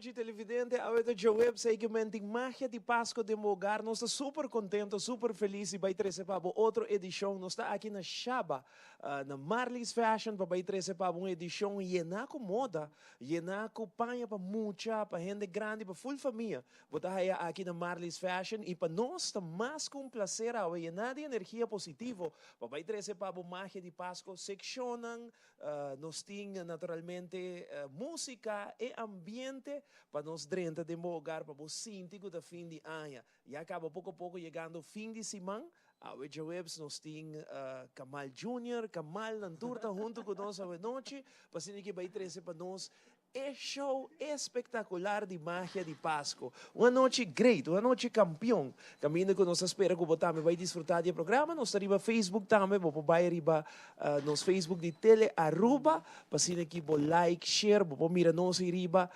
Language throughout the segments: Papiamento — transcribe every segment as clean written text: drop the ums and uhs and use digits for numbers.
nochi televidente, awe ta djaweps ei ke men tin magia di Pasco den bo hogar. Nos ta super contento, super feliz di bai trece pa bo otro edicion. Nos ta aki na Shaba, na Marley's Fashion pa bai trece pa bo un edicion yena cu moda, yena cu paña pa mucha, pa hende grandi, pa full famia. Bo ta haya aki na Marley's Fashion y pa nos ta mas cu un placer awe yena di energia positivo pa bai trece pa bo magia di Pasco, seccionnan, Nos tin naturalmente musica e ambiente pa nos drenta den bo hogar pa bo sinti cu ta fin di aña. Ya caba poco poco yegando fin di siman. Awe djaweps nos tin Kamal Junior, Kamal nan tur ta hunto cu nos awe nochi pa asina ki bay trece pa nos E show espectacular di magia di Pasco. Un anochi great, un anochi campeon. Caminda cu nos ta spera cu bo tambe bay disfruta di e programa. Nos ta riba Facebook tambe, bo por bay riba nos Facebook di Tele Aruba pa asina ki bo like, share, bo por mira nos ey riba.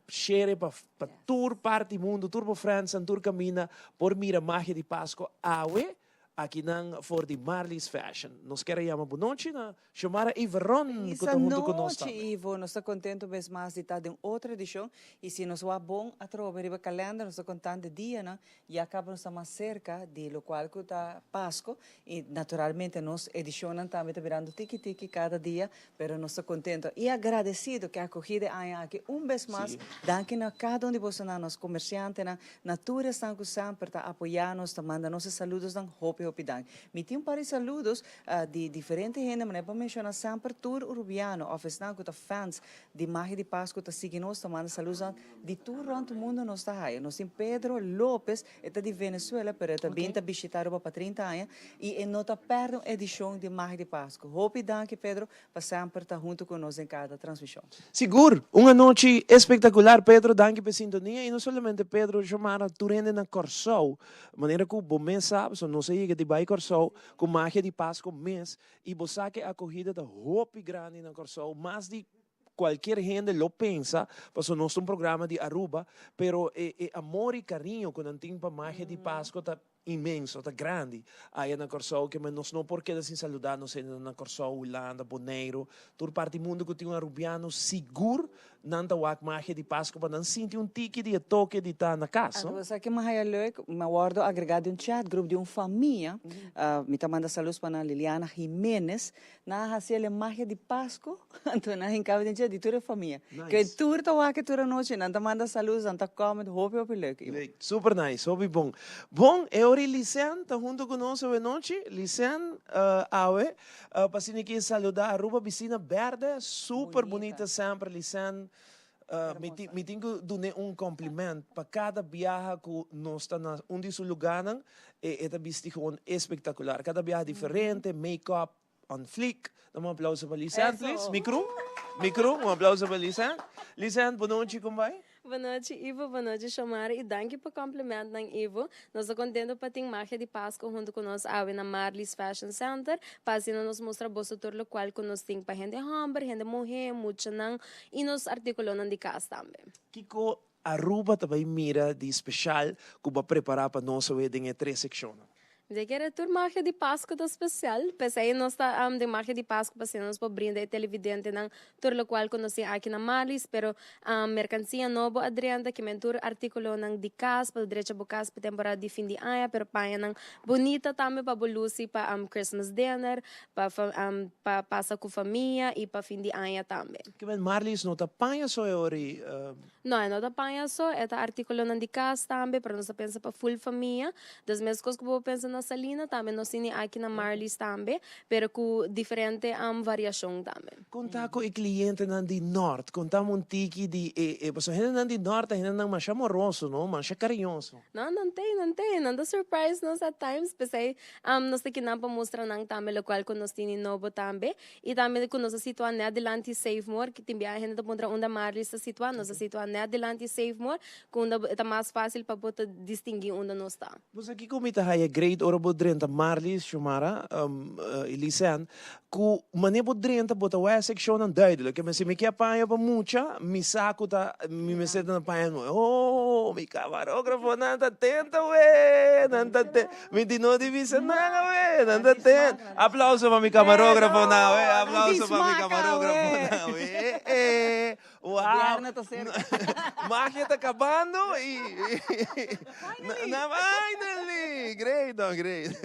Share pa pa tur parti mundo, tur bo friendsnan, tur caminda por mira magia di Pasco awe. Akinan for di Marley's Fashion. Nos kier a yama bo nochi na Xiomara Iveron cu ta hunto cu nos tambe. Nochi Ivo, nos ta contento bes mas di ta den otro edicion y si nos wak bon atrobe riba calender nos ta contando e dianan ya caba nos ta mas cerca di locual cu ta Pasco y naturalmente nos edicionnan tambe ta birando tiki tiki cada dia pero nos ta contento y agradecido cu e acogida e aña aki un bes mas danki na cada un di bosonan nos comerciantenan Na tur esnan ku semper ta apoyá nos, ta manda nos e saludosnan, hopi hopi dank. Mi tin un par di saludos di diferente hende, manera pa menshoná semper tur Urubiano òf esnan ku ta fans di Magia di Pasku ta sigui nos, ta manda saludosnan di tur rònt mundu nos ta haya. Nos tin Pedro Lopez, e ta di Venezuela, pero e ta bin ta bishitá Aruba pa 30 aña i e no ta pèrdè un edishon di Magia di Pasku. Hopi danki Pedro pa semper ta huntu ku nos den kada transmishon. Sigur! Un anochi espektakular Pedro, danki pa e sintonia i no solamente Pedro, Xiomara, tur hende na Kòrsou, manera ku bo mes sa, pasobra nos a yega di bai Kòrsou ku magia di Pasko mes i bo sa ku e akohida ta hopi grandi na Kòrsou, mas di kualkier hende lo pensa, pasobra nos ta un programa di Aruba, pero e e amor i kariño ku nan tin pa magia di Pasko ta inmenso, ta grandi aya na Kòrsou ke men nos no por keda sin saludá nos hendenan na Kòrsou, Hulanda, Boneiru, tur parti mundu ku tin un arubiano sigur nan ta wak magia di Pasku pa nan sinti un tiki di e toke di ta na kas, no? Anto sa ke mi haya leuk, mi a wòrdu agregá den un chat group di un famia, mi ta manda saludos pa nan Liliana Jimenez, Nan a hasi el e magia di Pascu, anto nan a hinca den dje di tur e famia. Ke tur ta wak tur anochi, nan ta manda saludos, nan ta comment, hopi hopi leuk. Leuk, super nice, hopi bon. Bon, e ora Lisen ta hunto cu nos awe nochi. Lisen, awe, pa asina ki saluda Aruba Bisina Berde, super bunita semper Lisen. Mi tin cu dun'e un compliment pa cada biaha cu nos ta na un di su lugarnan, e ta bisti gewoon espectacular. Cada biaha diferente, make-up on fleek. Dame un aplauso pa Lisanne, please. Mi crew, mi crew, un aplauso pa Lisanne. Lisanne, bo nochi, con bai? Bo nochi, Ivo, bo nochi, Xiomara, y danki pa complimentnan, Ivo. Nos ta contento pa tin Magia di Pasco hunto cu nos awe na Marley's Fashion Center, pa asina nos mustra boso tur locual cu nos tin pa hende homber, hende muhe, muchanan, Y nos articulonan di cas tambe. Kico Aruba ta bay mira di special cu bo a prepara pa nos awe den e tres seccionnan? Mi ta kere tur magia di Pascu ta special. P'esey nos ta den magia di Pascu pa asina nos por brinda e televidentenan tur locual cu nos tin aki na Marlies. Pero mercancia nobo a drenta, kimen tur articulonan di cas pa drecha bo cas pa temporada di fin di aña, pero pañanan bunita tambe pa bo luci pa Christmas dinner, Pa pa pasa ku famia i pa fin di aña tambe. Kimen Marlies no ta paña so e ora ei? No, e no ta paña so, e ta artíkulonan di kas tambe, pero nos ta pensa pa full famia. Dus meskos ku bo por pensa na Salina tambe nos tini aki na Marlies tambe, pero ku diferente variashon tambe. Kon ta ku e klientenan di Nort? Konta mi un tiki di e e pasobra hendenan di Nort ta hendenan masha amoroso no, masha kariñoso. No, nan t'ei, nan t'ei. Nan ta surprise nos at times, p'esei nos ta kinan pa mustra nan tambe locual cu nos tini nobo tambe. Y tambe cu nos ta situa net dilanti Save More, tin bia hende ta puntra unda Marlies ta situa, nos ta situa net dilanti Save More, cu unda e ta mas facil pa bo ta distingui unda nos ta. Bo sa kico mi ta haya great ora bo drenta Marlies, Xiomara, y Lisanne, Ku manera bo drenta bo ta wak e sekshonnan duidelijk. Ke men si mi ke paña pa mucha, mi sa ku ta mi mester ta na paña nuevo. Oh, mi kamarografonan ta atento we, nan ta atento. Mi tin no di bisa nan awe, nan ta atento. Aplauso pa mi kamarografonan awe, aplauso pa mi kamarografonan awe. Wow! Bièrnè ta serka. Magia ta kabando i Finally! Finally! Great, no, great.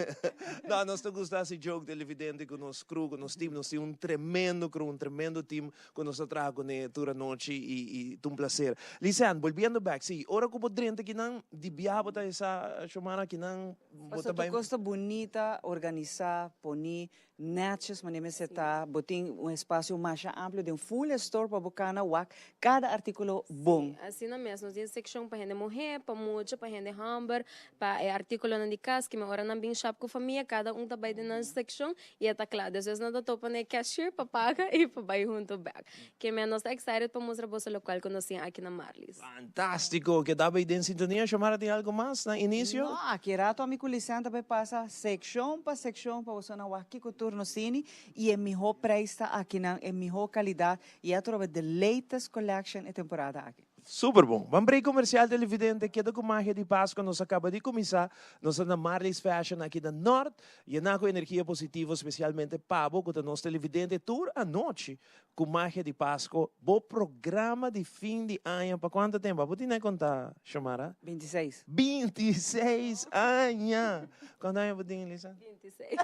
No, nos ta gusta hasi joke televidente ku nos crew, ku nos team. Nos tin un tremendo crew, un tremendo team ku nos ta traha kuné tur anochi i i ta un placer. Lisanne, bolbiendo bek, si, ora ku bo drenta kinan di biaha bo ta hesa Shomara kinan bo ta Pasobra bai. tur kos ta bunita, organisá, poní, Netjes manera mester ta, bo tin un espacio masha amplio den full e store pa bo cana wak cada articulo bon. Sí, asina mes. Nos tin seccion pa hende muher, pa mucha, pa hende homber, pa e articulonan di cas, kimen ora nan bin shop cu famia, cada un ta bay den nan seccion y e ta cla. Despues nan ta topa na e cashier pa paga y pa bay hunto bek. Kimen nos ta excited pa mustra boso locual cu nos tin aki na Marlies. Fantástiko! Keda bay den sintonia. Xiomara tin algo mas na inicio? No, aki rato ami ku Lisanne ta bay pasa sekshon pa sekshon pa boso nan wak kiko tur nos tini y e miho prijs ta akinan, e miho calidad y atrobe the latest collection e temporada aki. Super bon. Ban break comercial televidente, keda cu magia di Pascua nos a caba di cuminsa, nos ta na Marley's Fashion aki na Noord, yena cu energia positivo specialmente pa bo cu ta nos televidente tur anochi Ku Magia di Pasko, bo programa di fin di aña pa kuantu tempu? Abo tin e konta, Xiomara? Bintiseis. 26 aña! Kuantu aña bo tin, Elisa? 26.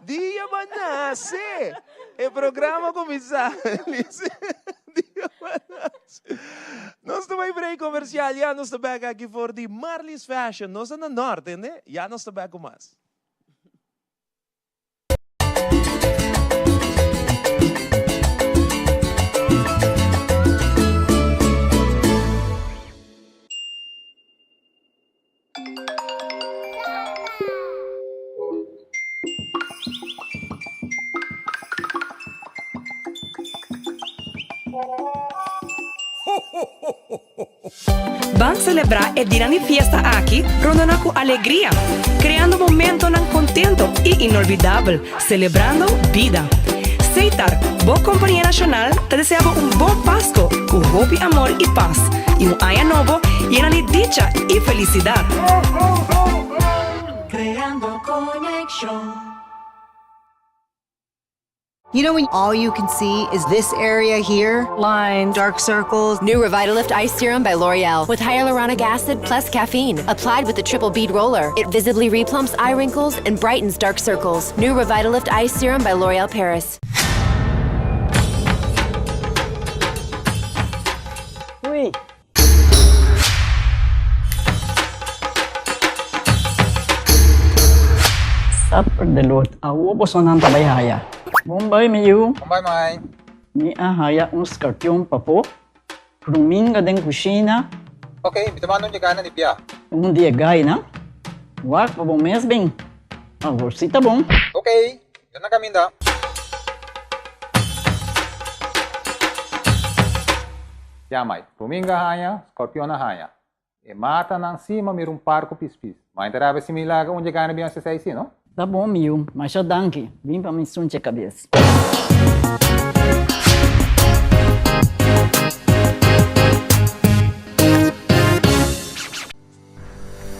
Dia bo a nase! E programa a kuminsá, Elisa. Dia bo a nase. Nos ta bai break komersial, ya nos ta bèk aki for di Marley's Fashion. Nos ta na Nort, tende? Ya nos ta bèk ku mas. Ban selebrá e dinan di fiesta aki rondona ku alegria, kreando momentonan kontento i inolvidabel, selebrando bida. Setar, bo kompania nashonal, ta desea bo un bon Pasko ku hopi amor i pas, i un aña nobo yena di dicha i felisidat. Creando conexion. You know when all you can see is this area here? Lines, dark circles. New Revitalift Ice Serum by L'Oreal with hyaluronic acid plus caffeine. Applied with the triple bead roller, it visibly replumps eye wrinkles and brightens dark circles. New Revitalift Ice Serum by L'Oreal Paris. Ui. Supper de Lord, awo bosonan ta bai haya. Bon bai mi yu. Bon bai mai. Mi a haya un skarpion pafó, ruminga den kushina. Ok, mi ta manda un dje na di bia. Un di e gainan? Wak pa bo mes bin. Awor si ta bon. Ok, mi ta na kaminda. Ya mai, ruminga haña, scorpion a haña. E matanan si ma mira un par cu pispis. Ma inta rabia si mi laga un dje gana bin haci esey si, no? Ta bon mi yu, masha danki. Bin pa mi sunche cabes.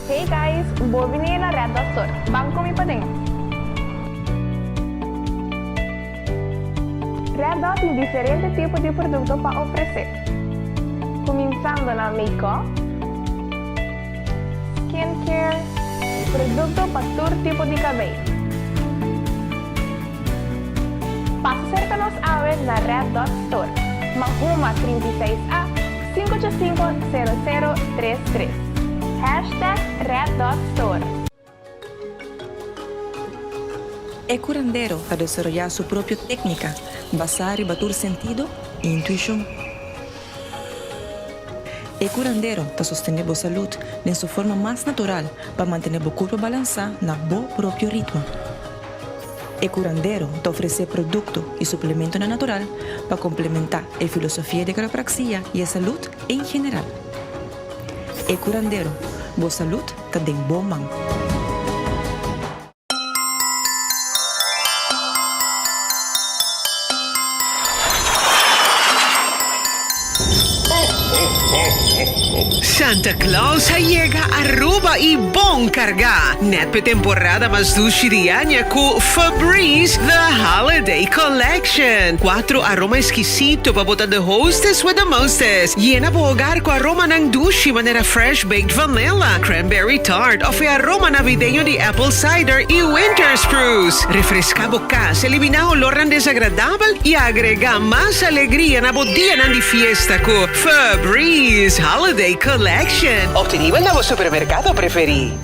Hey guys, bo bini na Red Dot Store. Ban cu mi paden. Red Dot tin diferente tipo di producto pa ofrece. Cuminsando na make-up, skincare, producto pa tur tipo di cabey. Pasa cerca nos awe na Red Dot Store, Mahuma 36 A, 585 0033 Hashtag Red Dot Store. E curandero ta desaroyá su propio técnica basá riba tur sentido i intuishon. E curandero ta sostené bo salud den su forma mas natural pa mantené bo curpa balansá na bo propio ritmo. E curandero ta ofresé producto i suplementonan natural pa complementá e filosofia di quiropraxia i e salud en general. E curandero, bo salud ta den bo man. Santa Claus a yega Aruba y bon carga! Net p'e temporada mas dushi di aña cu Febreze The Holiday Collection. Cuatro aroma exquisito pa bo ta the hostess with the mostest. Yena bo hogar cu aromanan dushi manera fresh baked vanilla, cranberry tart of e aroma navideño di apple cider y winter spruce. Refresca bo cas, elimina olornan desagradabel y agrega mas alegria na bo dianan di fiesta cu Febreze Holiday Collection. Obtenibel na bo supermercado preferi.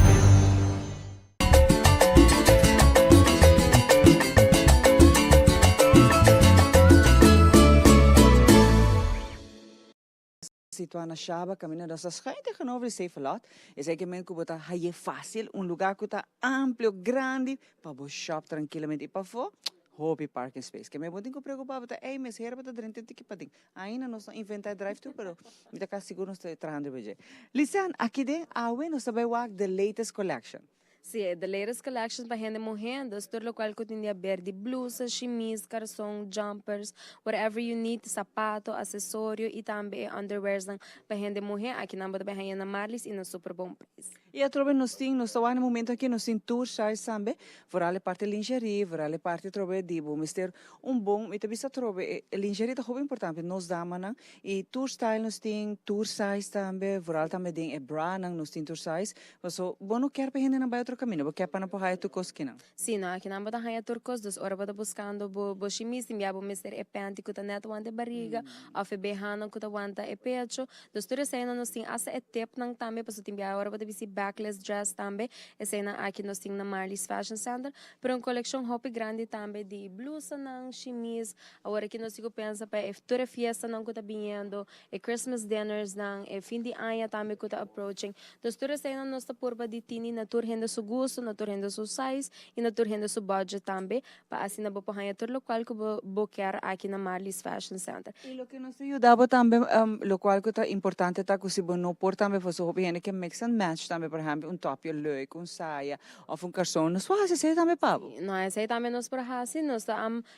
Situá na Shaba, kaminda nos ta schuin tegenover di Safe-A-Lot. Esei ke men ku bo ta haye fásil, un lugá ku ta amplio, grandi, pa bo shòp trankilamente. I pafó, hopi parking space. Ke men bo tin ku preokupá, bo ta, ey, mes hera bo ta drenta un tiki paden. Ainda nos no inventá e drive-thru, pero mi ta kasi sigur nos ta trahando riba dje. Lisanne, aki den awe nos ta bai wak the latest collection. Sí, e the latest collection pa hende muhé, dus tur locual cu tin di haber di blusa, shimis, carson, jumpers, whatever you need, sapato, accesorio y tambe e underwearsnan pa hende muhé, aki nan bo ta bay haña na Marlies y na super bon prijs. Y atrobe nos tin, nos ta wak na momento aki nos tin tur size tambe, vooral e parti lingerie, vooral e parti atrobe di bo mester un bon, mi ta bisa atrobe e lingerie ta hopi importante, nos damanan, y tur style nos tin, tur size tambe, vooral tambe den e branan nos tin tur size, Paso, bo no kier pa hendenan bai otro kaminda, bo kier pa nan por haya tur kos kinan. Sí, no, akinan bo ta haya tur kos, dus ora bo ta buskando bo bo shimis, tin bia bo mester e panty ku ta nèt wanta e bariga, òf e behanan ku ta wanta e pecho. Dus tur eseinan nos tin, asta e tepnan tambe, paso tin bia ora bo ta bisti backless dress tambe, eseinan aki nos tin na Marley's Fashion Center. Pero un kolekshon hopi grandi tambe di blusanan, shimis, awor aki nos tin ku pensa pa e tur e fiestanan ku ta biniendo, e Christmas dinnersnan, e fin di aña tambe ku ta approaching. Dus tur eseinan nos ta purba di tini na tur hende su gusto, na tur hende su size y na tur hende su budget tambe, pa asina bo por haña tur locual cu bo bo kier aki na Marley's Fashion Center. Y loke nos ta yuda bo tambe, locual cu ta importante ta cu si bo no por tambe pasobra hopi hende ke mix and match tambe, por ehempel un topje leuk, un saya of un carson, nos por haci esei tambe pa bo. No, esei tambe nos por haci, nos ta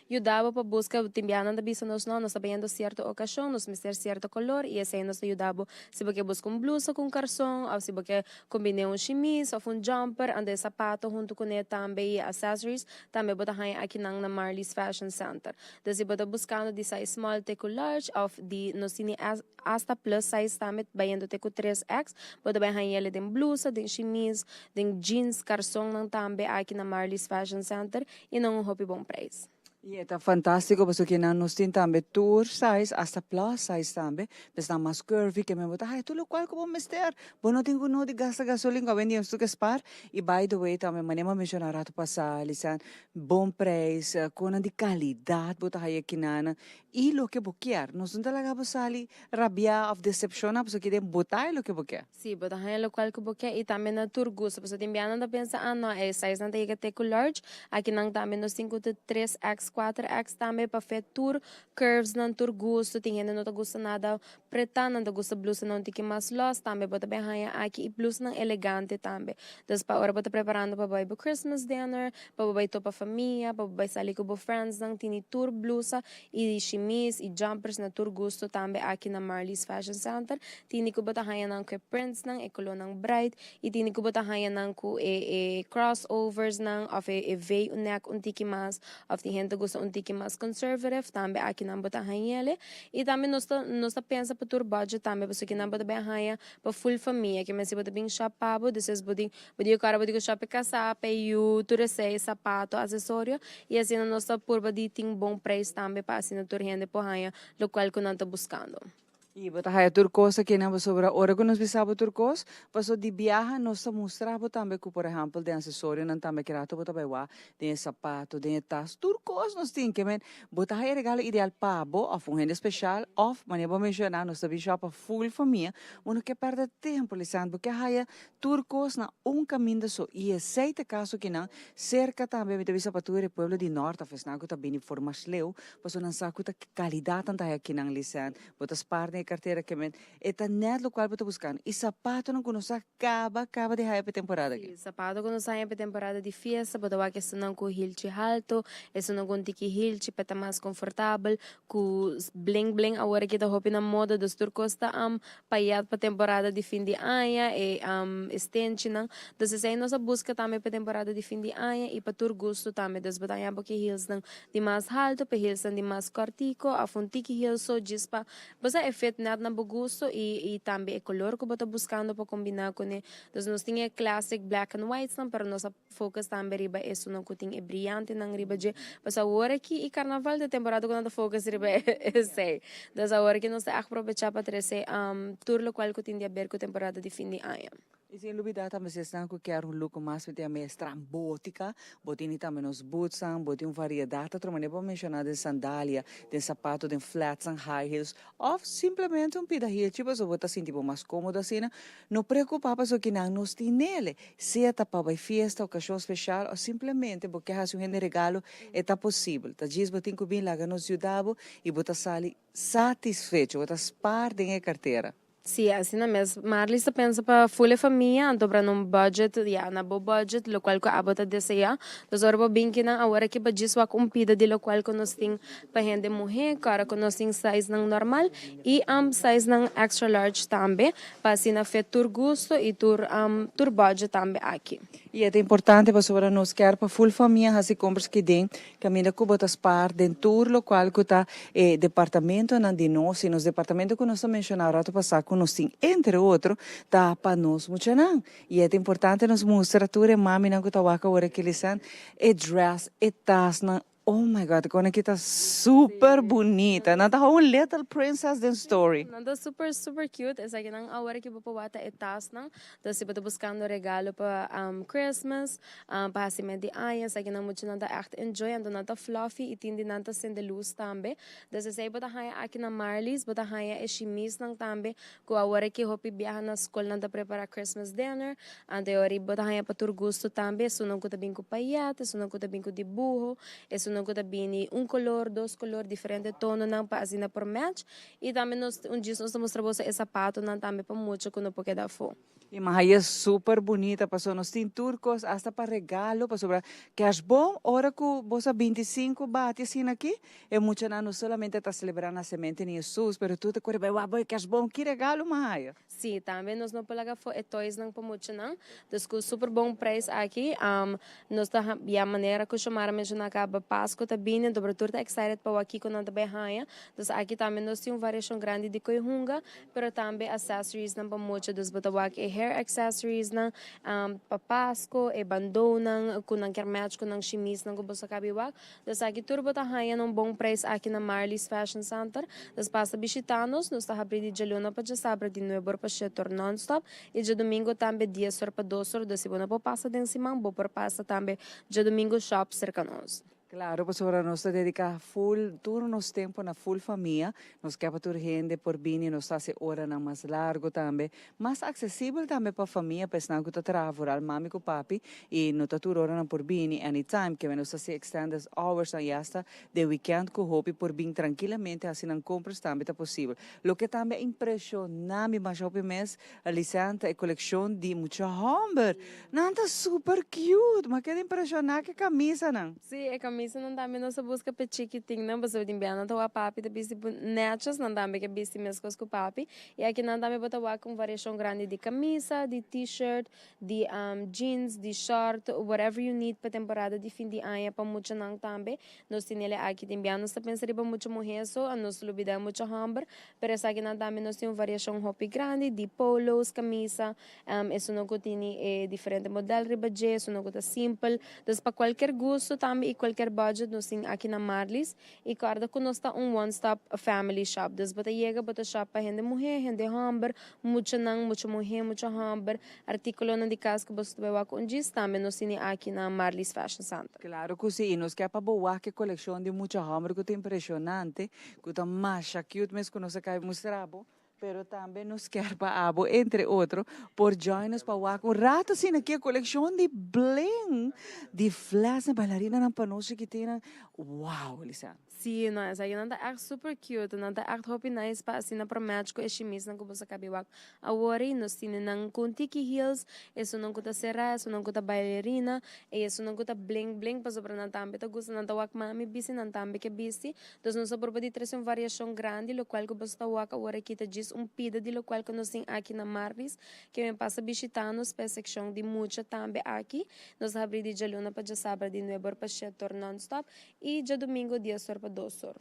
Yuda bo pa buska, tin biaha nan ta bisa nos no, nos ta bayendo sierto okashon, nos mester sierto kolor i esei nos ta yuda bo si bo ke buska un blusa ku un karson òf si bo ke kombiné un shimis òf un jumper anto e sapato huntu kuné tambe i e accessories tambe bo ta haña akinan na Marley's Fashion Center. Dus si bo ta buskando di size small te ku large òf di nos tini asta plus size tambe bayendo te ku 3X bo ta bai haña el'e den blusa, den shimis, den jeans, karsonnan tambe aki na Marley's Fashion Center I nan un hopi bon prijs. I e ta fantástiko pasobra kinan nos tin tambe tur size, hasta plus size tambe, pesnan mas curvy ke men bo ta haya tur lokual ku bo mester. Bo no tin ku no di gasta gasolin ku awendia nos tur ke spar. I by the way tambe manera mi a menshoná rato pasá Lisanne, bon prijs, konan di kalidat bo ta haya kinan i loke bo kier. Nos no ta laga bo sali rabiá òf desepshoná pasobra kiden bo ta haya loke bo kier. Sí, bo ta haña lokual ku bo ke i tambe na tur gusto. Pasobra tin bia nan ta pensa, ah no, e size nan ta yega te ku large. Aki nan tambe nos tin ku te 3X, 4X tambe pa fit tur curves nan, tur gusto. Tin hende no ta gusta nada pretá, nan ta gusta blusanan un tiki mas lòs. Tambe bo ta bin haña aki i blusanan elegante tambe. Dus pa ora bo ta preparando pa bai bo Christmas dinner, pa bo bai topa famia, pa bo bai sali ku bo friendsnan, tini tur blusa I shimis i jumpers na tur gusto tambe aki na Marley's Fashion Center. Tini ku bo ta haña nan ku e prints nan, e kolónan bright, i tini ku bo ta haña nan ku e e crossovers nan òf e e V neck un tiki mas, òf tin hende ta gusta un tiki mas conservative, tambe aki nan bo ta hañ'ele. I tambe nos ta nos ta pensa pa tur budget tambe, pasobra kinan bo ta bin haña pa full famia, ke men si bo ta bin shop pa bo, despues bo tin Bo di ora bo di ku shop e kasá, pa e yu, tur esei, sapato, asesorio, i asina nos ta purba di tin bon preis tambe pa asina tur hende por haña lokual ku nan ta buskando. I bo ta haya tur kos aki nan pasobra ora ku nos bisa bo tur kos, paso di biaha nos ta mustra bo tambe ku por ehèmpel den asesorionan tambe ki rato bo ta bai wak den e sapato, den e tas, tur kos nos tin ke men bo ta haya e regalo ideal pa bo òf un hende speshal òf manera bo menshoná nos ta bin shop pa ful famia, bo no ke pèrdè tempu Lisandro, bo ke haya Tur kos na un kaminda so i esei ta kaso ki nan serka tambe mi ta bisa pa tur e pueblo di nort of esnan ku ta bini for mas leu pasobra nan sa ku ta kalidat nan ta haya kinan lisen bo ta spar den e cartera kemen e ta net locual bo ta buscando y zapatonan cu nos a caba caba di haya pa e temporada aki. Si, zapato cu nos haya pa e temporada di fiesta bo ta wak esunnan cu hilchi halto, esunnan cu un tiki hilchi pa ta mas confortabel, cu bling bling awor aki ta hopi na moda dus tur cos ta payat pa temporada di fin di aña e stenchinan dus esey nos a busca tambe pa temporada di fin di aña y pa tur gusto tambe dus bo ta haña bo ki heelsnan di mas halto pa heelsnan di mas cortico of un tiki heel so djis pa bo sa e fit net na bo gusto y y tambe e color cu bo ta buscando pa combina cune dus nos tin e classic black and whitesnan pero nos a Focus tambe riba esunnan ku tin e briantenan riba dje. Pasobra awor aki i karnaval ta e temporada ku nan ta focus riba esei. Dus awor aki nos ta ègt probechá pa trese tur lokual ku tin di aber ku temporada di fin di aña. I sin lubidá tambe si esnan ku kier un look mas mete a mes trambótika, bo tini tambe nos bootsnan, bo tin un variedat otro manera bo menshoná den sandalia, den sapato, den fletsnan, high heels òf simplemente un pida hilchi pasobra bo ta sinti bo mas kómodo asina. No preokupá pasobra kinan nos tin nele. Sea ta pa bai fiesta, okashon speshal òf simplemente bo ke hasi un hende regalo, e ta posibel. Ta djis bo tin ku bin laga nos yuda bo i bo ta sali satisfecho, bo ta spar den e kartera. Sí, asina mes. Marlies ta pensa pa ful e famia, anto bra na un budget, ya, na bo budget, lokual ku abo ta deseá. Dus ora bo bin kinan, awor aki bo djis wak un pida di lokual ku nos tin pa hende muhé, ku ora ku nos tin sizenan normal i sizenan extra large tambe. Pa asina fe tur gusto y tur tur budget tambe aki. Y e ta importante pasobra nos kier pa full famia haci compras ki den caminda cu bo ta spaar den tur locual cu ta e departamentonan di nos y nos departamento cu nos ta menciona rato pasa cu nos tin entre otro ta pa nos muchanan y e ta importante nos mustra tur e maminan cu ta wak awor aki Lisanne e dress e tasnan. Oh my God, con aki ta super bunita. Nan ta un little princess den story. Nan ta super super cute. Esakinan awor ki bo por wak ta e tasnan. Entonces si bo ta buscando regalo pa Christmas, pa hacimen di aña, esakinan muchanan ta echt enjoy. Anto nan ta fluffy y tin di nan ta cende luz tambe. Entonces esey bo ta haya aki na Marley's. Bo ta haya e shimisnan tambe cu awor ki hopi biaha na scol nan ta prepara Christmas dinner. Anto e ora bo ta haña pa tur gusto tambe, esunnan ku ta bin ku payet, esunnan ku ta bin ku dibuho, esunnan ku ta bini un kolor, dos kolor, diferente tononan pa asina por match. I tambe nos un djis nos ta mustra boso e sapatonan tambe pa mucha ku no por keda afó. I maha e super bunita pasobra nos tin tur kos asta pa regalo pasobra kerstboom ora ku bo sa 25 bati asina aki e muchanan no solamente ta selebrá nasemente di Hesus pero tur ta kore bai wak bo e kerstboom ki regalo maha. Sí, tambe nos no por laga afó e toysnan pa muchanan. Dus ku super bon prijs aki, nos ta ya manera ku Xiomara menshoná kaba, Pasku ta bini, anto tur ta excited pa wak kiko nan ta bai haña. Dus aki tambe nos tin un variashon grandi di koe hunga, pero tambe accessoriesnan pa mucha. Dus bo ta wak e hair accessoriesnan pa Pasku, e bandounan ku nan kier match ku nan shimisnan ku boso a kabi wak. Dus aki tur bo ta haña na un bon prijs aki na Marley's Fashion Center. Dus pasa bishita nos, nos ta habri di djaluna pa djasabra di nuebe or pa shete or non-stop y djadomingo tambe dies or pa dos or. Dus si bo no por pasa den siman, bo por pasa tambe djadomingo shop serka nos. Claro, pasobra nos ta dedica full tur nos tempo na full famia. Nos ke pa tur hende por bini, nos ta haci oranan mas largo tambe, mas accesibel tambe pa famia, pa esnan cu ta traha vooral mami cu papi y no ta tur ora nan por bini anytime, ke nos ta haci extended hours nan y hasta den weekend cu hopi por bin trankilamente haci nan compras tambe ta posibel. Loke tambe a impresiona mi masha hopi mes, Lisanne, ta e coleccion di mucha homber. Nan ta super cute! Mi a keda impresiona cu e camisanan. Sí, e camisanan tambe nos a busca p'e chikitinnan pasobra tin bia nan ta wak papi ta bisti netjes, nan tambe ke bisti mescos cu papi. Y aki nan tambe bo ta wak un variacion grandi di camisa, di t-shirt, di jeans, di short, whatever you need pa temporada di fin di aña pa muchanan tambe. Nos tin ele aki. Tin bia nos ta pensa riba mucha muher so, a nos lubida e mucha homber, pero esakinan tambe nos tin un variacion hopi grandi di polos, camisa, esunnan cu tini e diferente model riba dje, esunnan cu ta simpel. Dus pa cualkier gusto tambe y cualkier budget nos tin aki na Marlies. Y corda cu nos ta un one stop family shop. Dus bo ta yega bo ta shop pa hende muher, hende homber, muchanan, mucha muher, mucha homber, articulonan di cas cu boso ta bay wak un djis tambe nos tini aki na Marlies Fashion Center. Claro cu si, y nos kier pa bo wak e coleccion di mucha homber cu ta impresionante, cu ta masha cute mes cu nos a cay mustra bo. Pero tambe nos kier pa abo, entre otro, por join nos pa wak un rato asina aki e coleccion di bling, di fles na bailarinanan pa nos chikitinnan. Wow, Lisa. Sí, no, esakinan ta echt super cute. Nan ta echt hopi nice pa asina por match cu e shimisnan cu boso cabi wak awor. Y nos tine nan cu un tiki heels, esunnan cu ta cera, esunnan cu ta bailarina, y esunnan cu ta bling bling, pasobra nan tambe ta gusta, nan ta wak mami bisti, nan tambe ke bisti. Dus nos a proba di trece un variacion grandi, locual cu boso ta wak awor aki ta djis un pida di locual cu nos tin aki na Marlies. Ke men pasa bishita nos pa e seccion di mucha tambe aki. Nos a habri di djaluna pa djasabra di nuebe or pa shete or non-stop y djadomingo dies or pa dos or.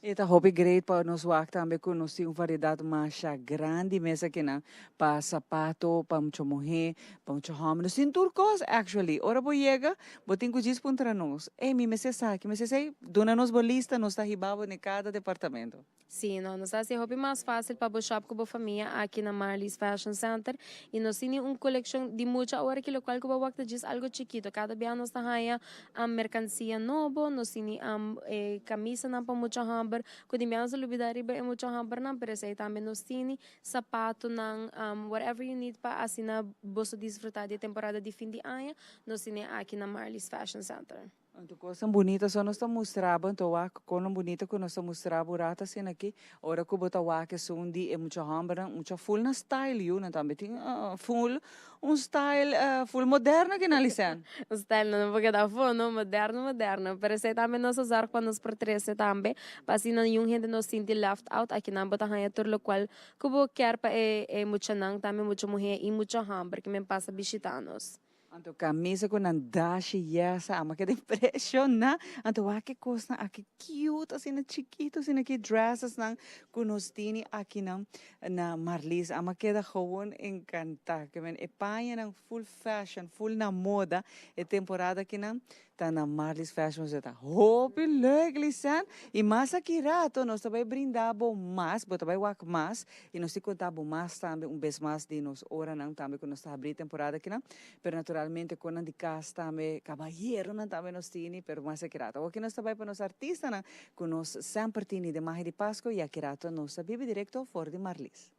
E ta hopi great pa nos wak tambe cu nos tin un variedad masha grandi mes akinan pa sapato, pa mucha muhe, pa mucha homber. Nos tin tur cos actually. Ora bo yega, bo tin cu djis puntra nos, Ey, mi mester esaki, mi mester esey. Duna nos bo lista, nos ta hiba bo den cada departamento. Sí, no, nos ta haci hopi mas facil pa bo shop cu bo famia aki na Marley's Fashion Center y nos tini un coleccion di mucha awor aki locual cu bo wak ta djis algo chikito. Cada bia nos ta haya mercancia nobo, nos tini e camisanan pa mucha homber cu di bia nos ta lubida riba e mucha hombernan pero esey tambe nos tini, sapatonan, whatever you need pa asina boso disfruta di e temporada di fin di aña nos tini aki na Marley's Fashion Center. Anto kosnan bunita so nos ta mustra bo, anto wak konan bunita ku nos ta mustra bo rato asina aki, ora ku bo ta wak esun di e mucha hòmbernan, mucha full na style yu, nan tambe tin full un style full moderno kinan Lisèn. Un style nan no por keda afó no, moderno moderno, pero esei tambe nos a zòrg pa nos por trese tambe, pa asina niun hende no sinti left out, akinan bo ta haña tur lokual ku bo kier pa e muchanan tambe, mucha muhé i mucha hòmber ku men pasa bishita nos. Anto camisa cu nan dashi yesa ama keda impresiona. Anto wak e cosnan aki cute asina chikito asina ki dresses nan cu nos tini aki nan na Marlies ama keda gewoon encanta. Ke men e pañanan full fashion full na moda e temporada aki nan ta na Marlies Fashion House ta hopi leuk Lisanne y mas aki rato nos ta bay brinda bo mas bo ta bay wak mas y nos tin conta bo mas tambe un bes mas di nos oranan tambe cu nos ta habri temporada akinan pero naturalmente con nan di cas tambe cabayeronan tambe nos tini pero mas aki rato awor nos ta bay pa nos artistanan cu nos semper tini den Magia di Pasco y aki rato nos ta bibi directo for di Marlies.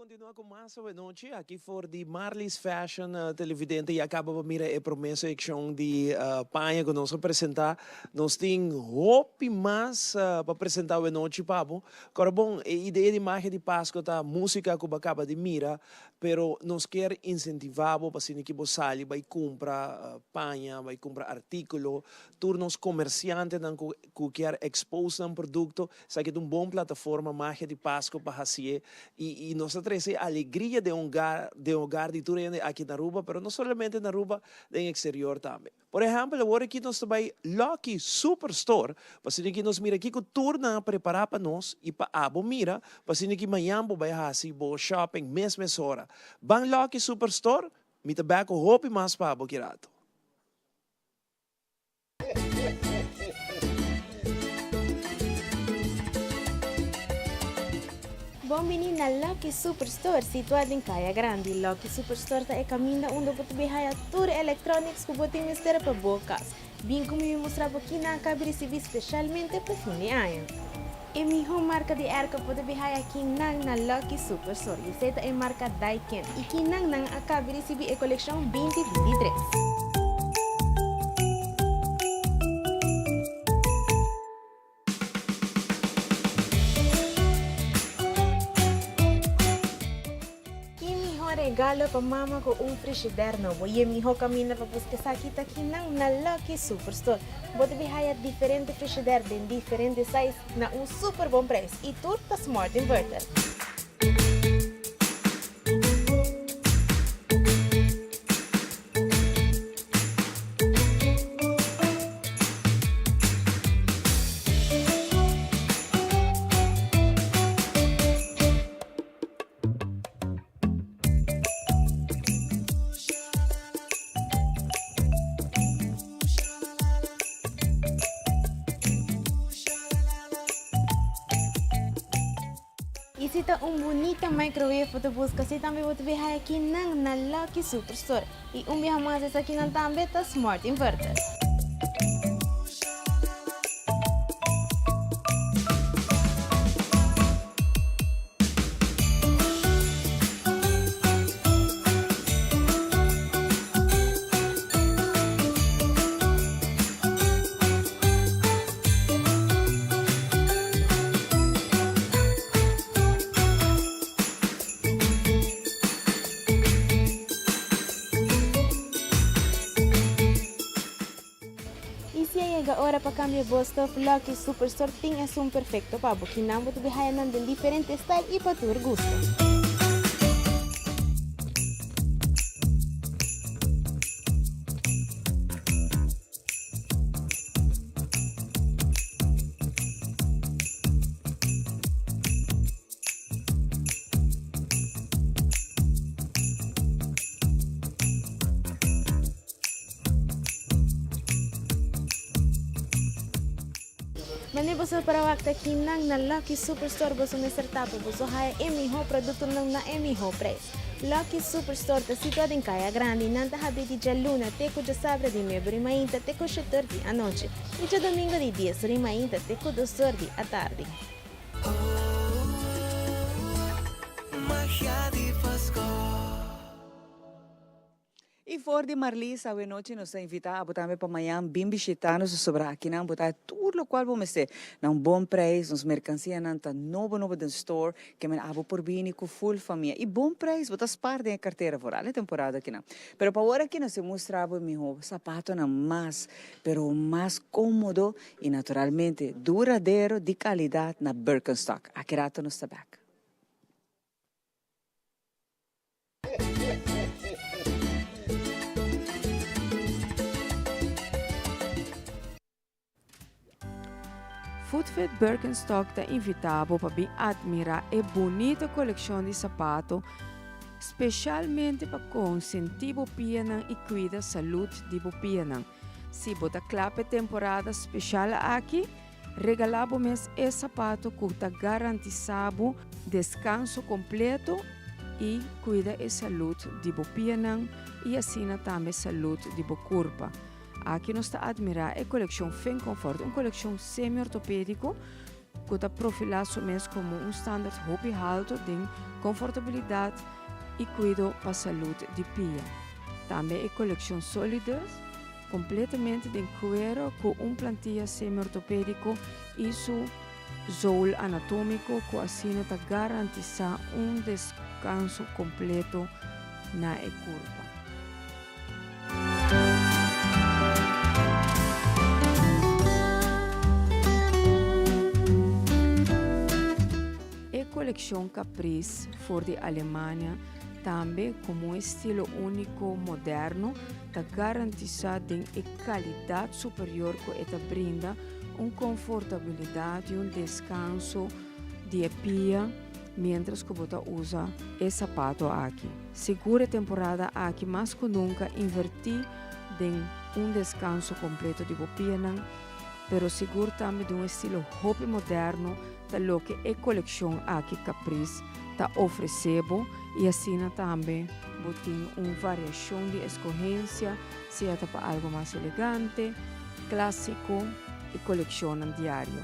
continua cu mas awe nochi aki for di Marlies Fashion televidente ya caba pa mira e prome seccion di paña cu nos a presenta. Nos tin hopi mas pa presenta awe nochi pa bo. Cora bon e idea di magia di Pasco ta musica cu bo a caba di mira pero nos kier incentiva bo pa asina ki bo sali bay cumpra paña bay cumpra articulo tur nos comerciantenan cu cu kier expose nan producto Esaki ta un bon plataforma Magia di Pasco pa hacié y y nos ta trece alegria den hogar den hogar di tur hende aki na Aruba pero no solamente na Aruba den exterior tambe. Por ehempel awor aki nos ta bay Lucky Superstore pa asina ki nos mira kico tur nan a prepara pa nos y pa abo mira pa asina ki mañan bo bay haci bo shopping mes mes ora. Ban Lucky Superstore mi ta bek cu hopi mas pa abo ki rato. Bon bini na Lucky Superstore, situá den Kaya Grandi. Lucky Superstore ta e kaminda unda bo ta bin haya tur e electronics ku bo tin mester pa bo kas. Bin ku mi mi mustra bo kina a kabi risibí speshalmente pa fin di aña. E mihó marka di airco bo ta bin haya kinan na Lucky Superstore i esei ta e marka Daikin. I kinan nan a kabi risibí e kolekshon binti 23. Ki mihó regalo pa mama ku un frishider nobo? I e mihó kaminda pa buska esaki ta kinan na Lucky Superstore. Bo ta bin haya diferente frishider den diferente size na un super bon prijs i tur ta smart inverter. Y si ta un bunita microwave bo ta busca si tambe bo ta bin haya kinan na Lucky Superstore. Y un biaha mas esakinan tambe ta Smart Inverter. Y si a yega ora pa cambia bo stof, Lucky Superstore tin esun perfecto pa bo. Kinan bo ta bay haya nan den diferente style y pa tur gusto. Mane boso para wak ta kinan na Lucky Superstore boso mester ta pa boso haya e miho productonan na e miho prijs. Lucky Superstore ta situa den Kaya Grandi. Nan ta habri di djaluna te ku djasabra di nuebe ori mainta te ku shetor di anochi i djadomingo di dies ori mainta te ku dos or di atardi. I for di Marlies awenochi nos ta invita abo tambe pa mañan bin bishita nos pasobra akinan bo ta tur locual bo mester na un bon prijs, nos mercancianan ta nobo nobo den store ke men abo por bini cu full famia i bon prijs bo ta spaar den e cartera vooral e temporada akinan. Pero pa awor aki nos ta mustra bo e miho zapatonan mas pero mas comodo i naturalmente duradero di calidad na Birkenstock. Aki rato nos ta bek. Footfit Birkenstock ta invitá bo pa bin admirá e bunita kolekshon di sapato speshalmente pa konsentí bo pianan i kuida salud di bo pianan. Si bo ta kla p'e temporada speshal aki, Regalá bo mes e sapato ku ta garantisá bo deskanso kompleto i kuida e salud di bo pianan i asina tambe salud di bo kurpa. Aki nos ta admirá e kolekshon Fin Comfort, un kolekshon semi-ortopédiko. ku ta profilá su mes komo un standard hopi haltu den konfortabilidat i kuido pa salud di pia. Tambe e kolekshon Solidus, kompletamente den kuero ku un plantia semi-ortopédiko i su zool anatómiko ku asina ta garantisá un deskanso kompleto na e kurpa. E kolekshon Caprice for di Alemania tambe komo un estilo úniko moderno ta garantisá den e kalidat superior ku e ta brinda un konfortabilidat i un deskanso di e pia miéntras ku bo ta usa e sapato aki. Sigur e temporada aki mas ku nunka invertí den un deskanso kompleto di bo pianan, pero sigur tambe di un estilo hopi moderno ta loke e kolekshon aki Caprice ta ofresé bo i asina tambe bo tin un variashon di eskohensia sea ta pa algo mas elegante, klásiko i kolekshonnan diario.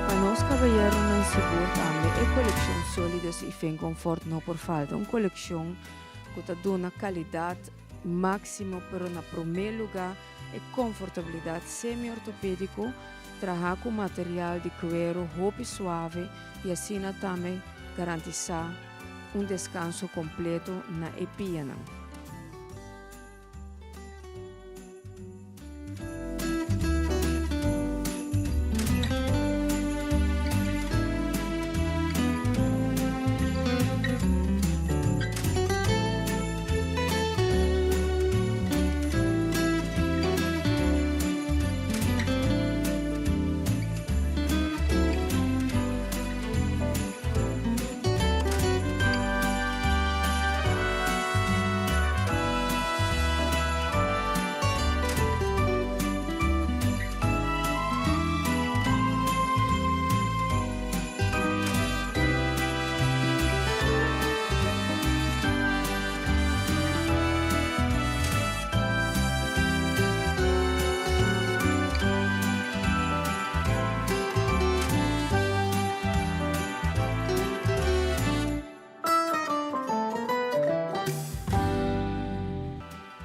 Pa nos kabayeronan sigur tambe e kolekshon Solidus i Finconfort no por falta. Un kolekshon ku ta duna kalidat máksimo pero na promé lugá e konfortabilidat semi-ortopédiko trahá ku material di kueru hopi suave i asina tambe garantisá un deskanso kompleto na e pianan.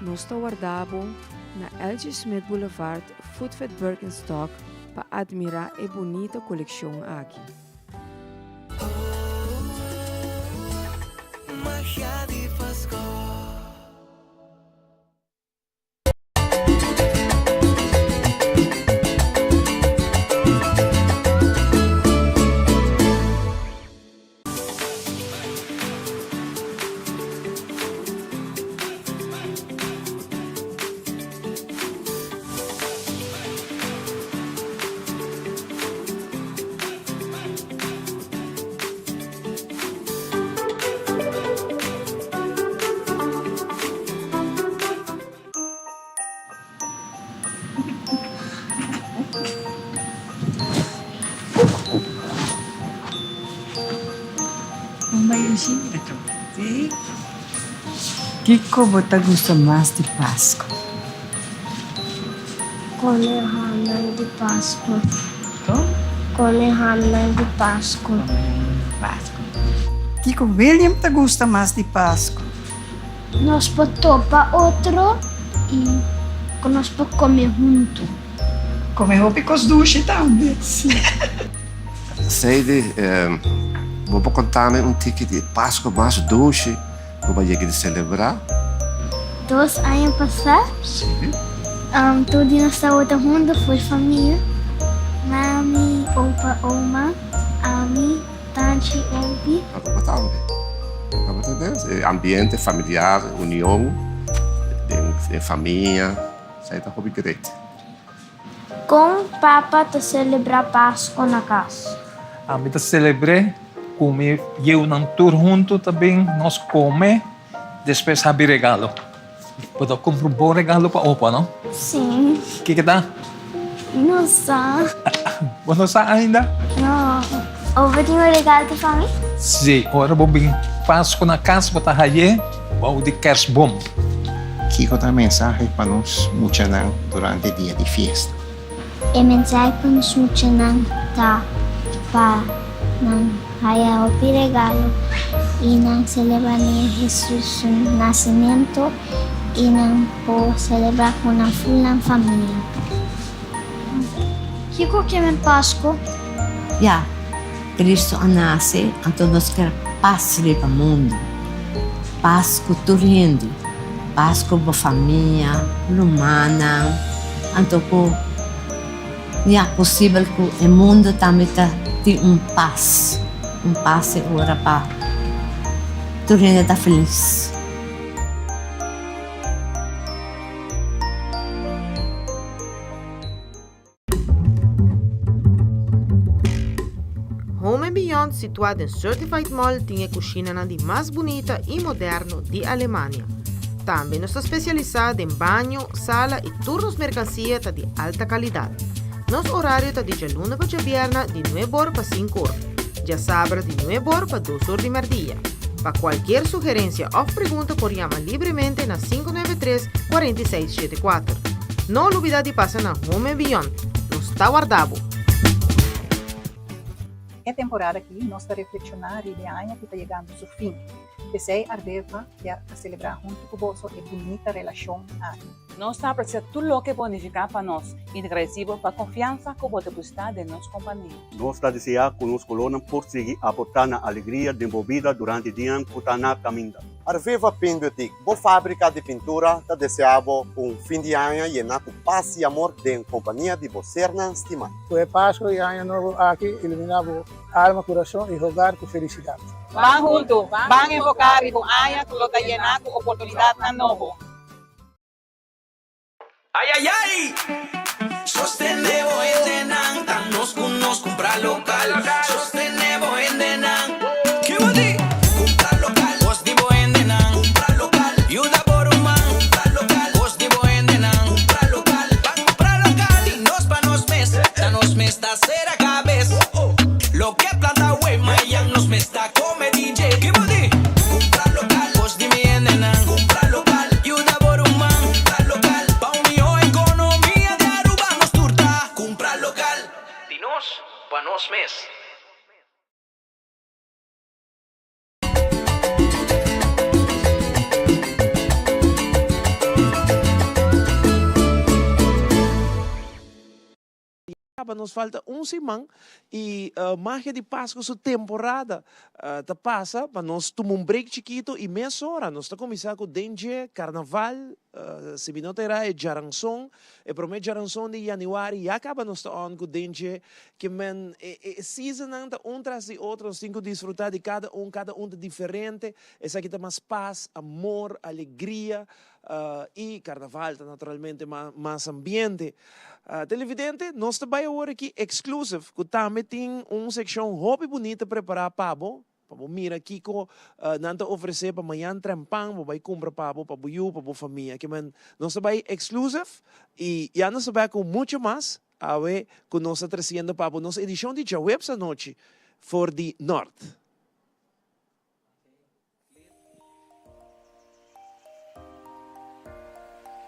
Nos ta warda bo na LG. Smith Boulevard, Footfit Birkenstock pa admira e bunita coleccion aki. Magia di Pasco. Kiko bo ta gusta mas di Pasku? Come hamnan di Pasku. Come hamnan di Pasku. Kiko William ta gusta mas di Pasku? Nos por topa otro i ku nos por kome huntu. Kome hopi kos dushi tambe. Si. Sadie, bo por konta mi un tiki di e Pasku mas dushi ku bo a yega di selebrá? Dos aña pasá, tur di nos tabata huntu for famia, mami, opa, oma, ami, tanta. Danchi Obi. Aruba tambe. Aruba tambe. E ambiente familiar, union den famia, esei ta hopi great. Kon papa ta selebrá Pasko na kas? Ami ta selebr'é ku mi yiunan tur huntu ta bin nos kome, despues habi regalo. Bo ta kumpra un bon regalo pa opa, no? Sí. Kiko ta? No sa. Bo no sa ainda? No. Opa tin un regalo pa mi? Sí, ora bo bin Pasko na kas bo ta haye bou di kersboom. Kiko ta mensahe pa nos muchanan durante dia di fiesta? E mensahe pa nos muchanan ta pa nan haya hopi regalo i nan celebra Niño Jesus su nacimento i nan por celebra cu nan full nan familia. Kiko ke men Pasco? Ya, Cristo a nace, anto nos kier pas riba mundo, pas cu tur hende, pas cu bo famia, rumannan, anto cu ya posibel cu e mundo tambe ta tin un pas, un pas e ora pa tur hende ta feliz. Home and Beyond situá den Certified Mall tin e kushinanan di mas bunita i moderno di Alemania. Tambe nos ta spesialisá den baño, sala i tur nos merkansia ta di alta kalidat. Nos orario ta di djaluna pa djabièrna di nueb'or pa sink'or, djasabra di nueb'or pa dos'or di mèrdia. Pa kualkier sugerensia òf pregunta por yama libremente na 593 46 74. No lubida di pasa na Home and Beyond. Nos ta warda bo! E temporada aki nos ta reflekshoná riba e aña ku ta yegando su fin. P'esei Ardeva kier a selebrá huntu ku boso e bunita relashon aki. Nos ta apresia tur loke bo a nifiká pa nos i ta gradisí bo pa konfiansa ku bo depositá den nos kompania. Nos ta deseá ku nos kolónan por sigui aportá na alegria den bo bida durante dianan ku ta na kaminda. Arveva Paint Boutique, bo fábrika di pintura, ta deseá bo un fin di aña yená ku pas i amor den kompania di bo sernan stimá. Ku e Pasku i Aña Nobo aki iluminá bo alma, kurason i hogar ku felisidat. Ban huntu, ban enfoká riba un aña ku lo ta yená ku oportunidatnan nobo. Ay ay ay! Sostené bo hendenan, ta nos ku nos kumpra lokal. Sostené bo hendenan. Ki bo di? Kumpra lokal. Kos di bo hendenan. Kumpra lokal. Yuda bo ruman. Kumpra lokal. Kos di bo hendenan. Kumpra lokal. Ban kumpra lokal. Di nos pa nos mes. Ta nos mes ta sera kabes. Loke planta awe, mayan nos mes ta kome DJ. Ki bo di? Kumpra lokal. Kos di mi hendenan. Kumpra lokal. Yuda bo ruman. Kumpra lokal. Pa un mihó ekonomia di Aruba nos tur ta kumpra lokal. Di nos pa nos mes. Caba nos falta un siman y Magia di Pascu su temporada ta pasa pa nos tuma un break chikito y mesora nos ta cuminsa cu den dje Carnaval, si mi no ta era e djaranson, e prome djaranson di januari ya caba nos ta on cu den dje ke men e seasonnan ta un tras di otro nos tin cu disfruta di cada un, cada un ta diferente, esaki ta mas paz, amor, alegria y Carnaval ta naturalmente mas ambiente. Televidente, nos ta bai awor aki exclusive cu tambe tin un seccion hopi bunita prepara pa bo, pa bo mira kico nan ta ofrece pa mañan trempan bo bai cumpra pa bo, pa bo yu, pa bo famia. Kimen nos ta bai exclusive y ya nos ta bai cu mucho mas awe cu nos ta treciendo pa bo nos edicion di djaweps anochi for di Noord.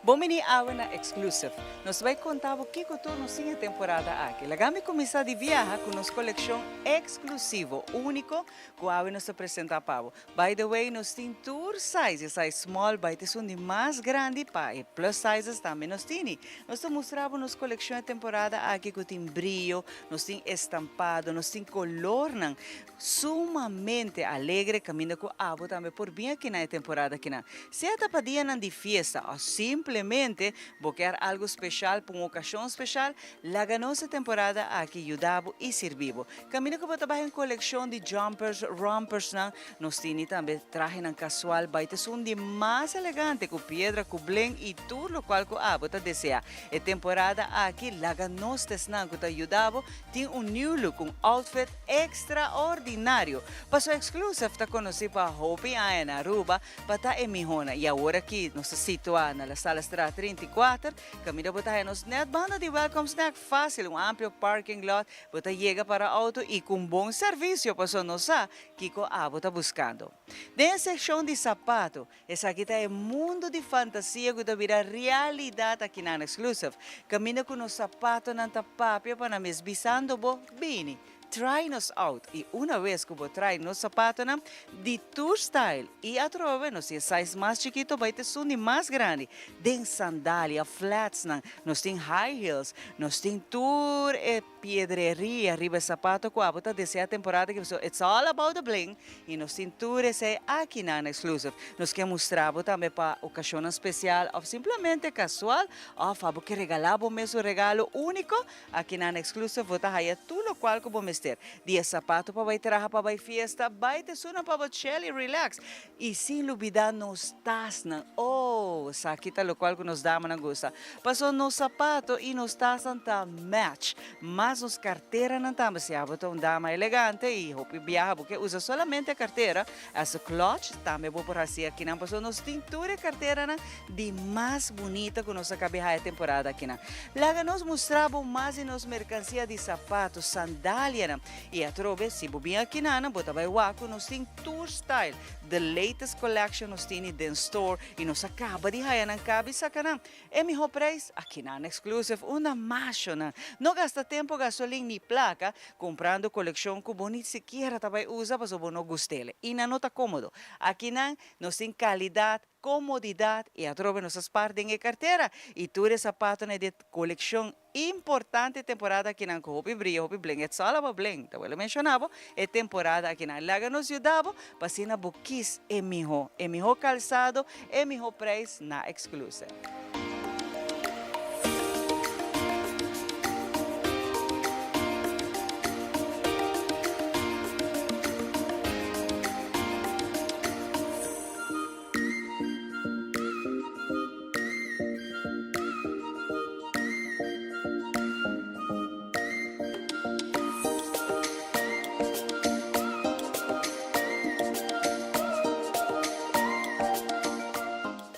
Bon bini awe na Exclusive. Nos ta bai konta bo kiko tur nos tin e temporada aki. Laga mi kuminsá di biaha ku nos kolekshon eksklusivo, úniko, ku awe nos ta presentá pa bo. By the way, nos tin tur size, e size small bai ta esun di mas grandi pa e plus sizes tambe nos tini. Nos ta mustra bo nos kolekshon e temporada aki ku tin brio, nos tin estampado, nos tin kolornan. Sumamente alegre caminda cu abo tambe por bin aki na e temporada akinan. Sea ta pa dianan di fiesta of simple. simplemente bo kier algo special pa un ocasion special, laga nos e temporada aki yuda bo y sirbi bo. Caminda cu bo ta baha en coleccion di jumpers, rompersnan, nos tini tambe trahenan casual bay ta esun di mas elegante cu piedra, cu bling y tur locual cu abo ta desea. E temporada aki laga nos ta esnan cu ta yuda bo tin un new look, un outfit extraordinario. Paso Exclusive ta conoci pa hopi aña na Aruba pa ta e mihona y awor aki nos ta situa na La Salestraat 34, caminda bo ta haya nos net banda di Welcome Snack, facil, un amplio parking lot, bo ta yega para auto y cu un bon servicio paso nos sa kico abo ta buscando. Den e seccion di sapato, Esaki ta e mundo di fantasia cu ta bira realidad aki na Exclusive. Caminda cu nos zapatonan ta papia pa nan mes bisando bo, Bini, try nos out. Y una vez cu bo try nos zapatonan di tur style y atrobe nos tin size mas chikito bay te esun di mas grandi, den sandalia, flats-nan, nos tin high heels, nos tin tur e. Piedreria riba e sapato cu abo ta desea temporada aki pasobra it's all about the bling y nos tin tur esey aki na Exclusive. Nos ke mustra bo tambe pa ocasionnan special of simplemente casual of abo ke regala bo mes un regalo unico, aki na Exclusive bo ta haya tur locual cu bo mester. Di e sapato pa bay traha, pa bay fiesta, bay te suna pa bo chill y relax y sin lubida nos tasnan, oh esaki ta locual cu nos damanan gusta. Paso nos sapato y nos tasnan ta match. Mas nos carteranan tambe. Si abo ta un dama elegante y hopi biaha bo ke usa solamente e cartera as a clutch, tambe bo por haci akinan. Paso nos tin tur e carteranan di mas bunita cu nos a cabe haya temporada akinan. Laga nos mustra bo mas di nos mercancia di sapato, sandalianan. Y atrobe si bo bin akinanan bo ta bay wak cu nos tin tur style. The latest collection nos tini den store y nos a caba di haya nan cabi saca nan. E miho prijs? Aki nan exclusive unda machonan no gasta tempo, gasolin ni placa comprando coleccion cu bo ni sikiera ta bay usa pasobra bo no gustele y nan no ta comodo. Aki nan nos tin calidad, comodidad y atrobe nos a spaar den e cartera y tur e zapatonan di e coleccion Importante temporada akinan ku hopi bria, hopi bling. It's all about bling. Ta wele menshona bo e temporada akinan. Laga nos yuda bo pa asina bo kis e miho. E miho kalsado, e miho preis na Exclusive.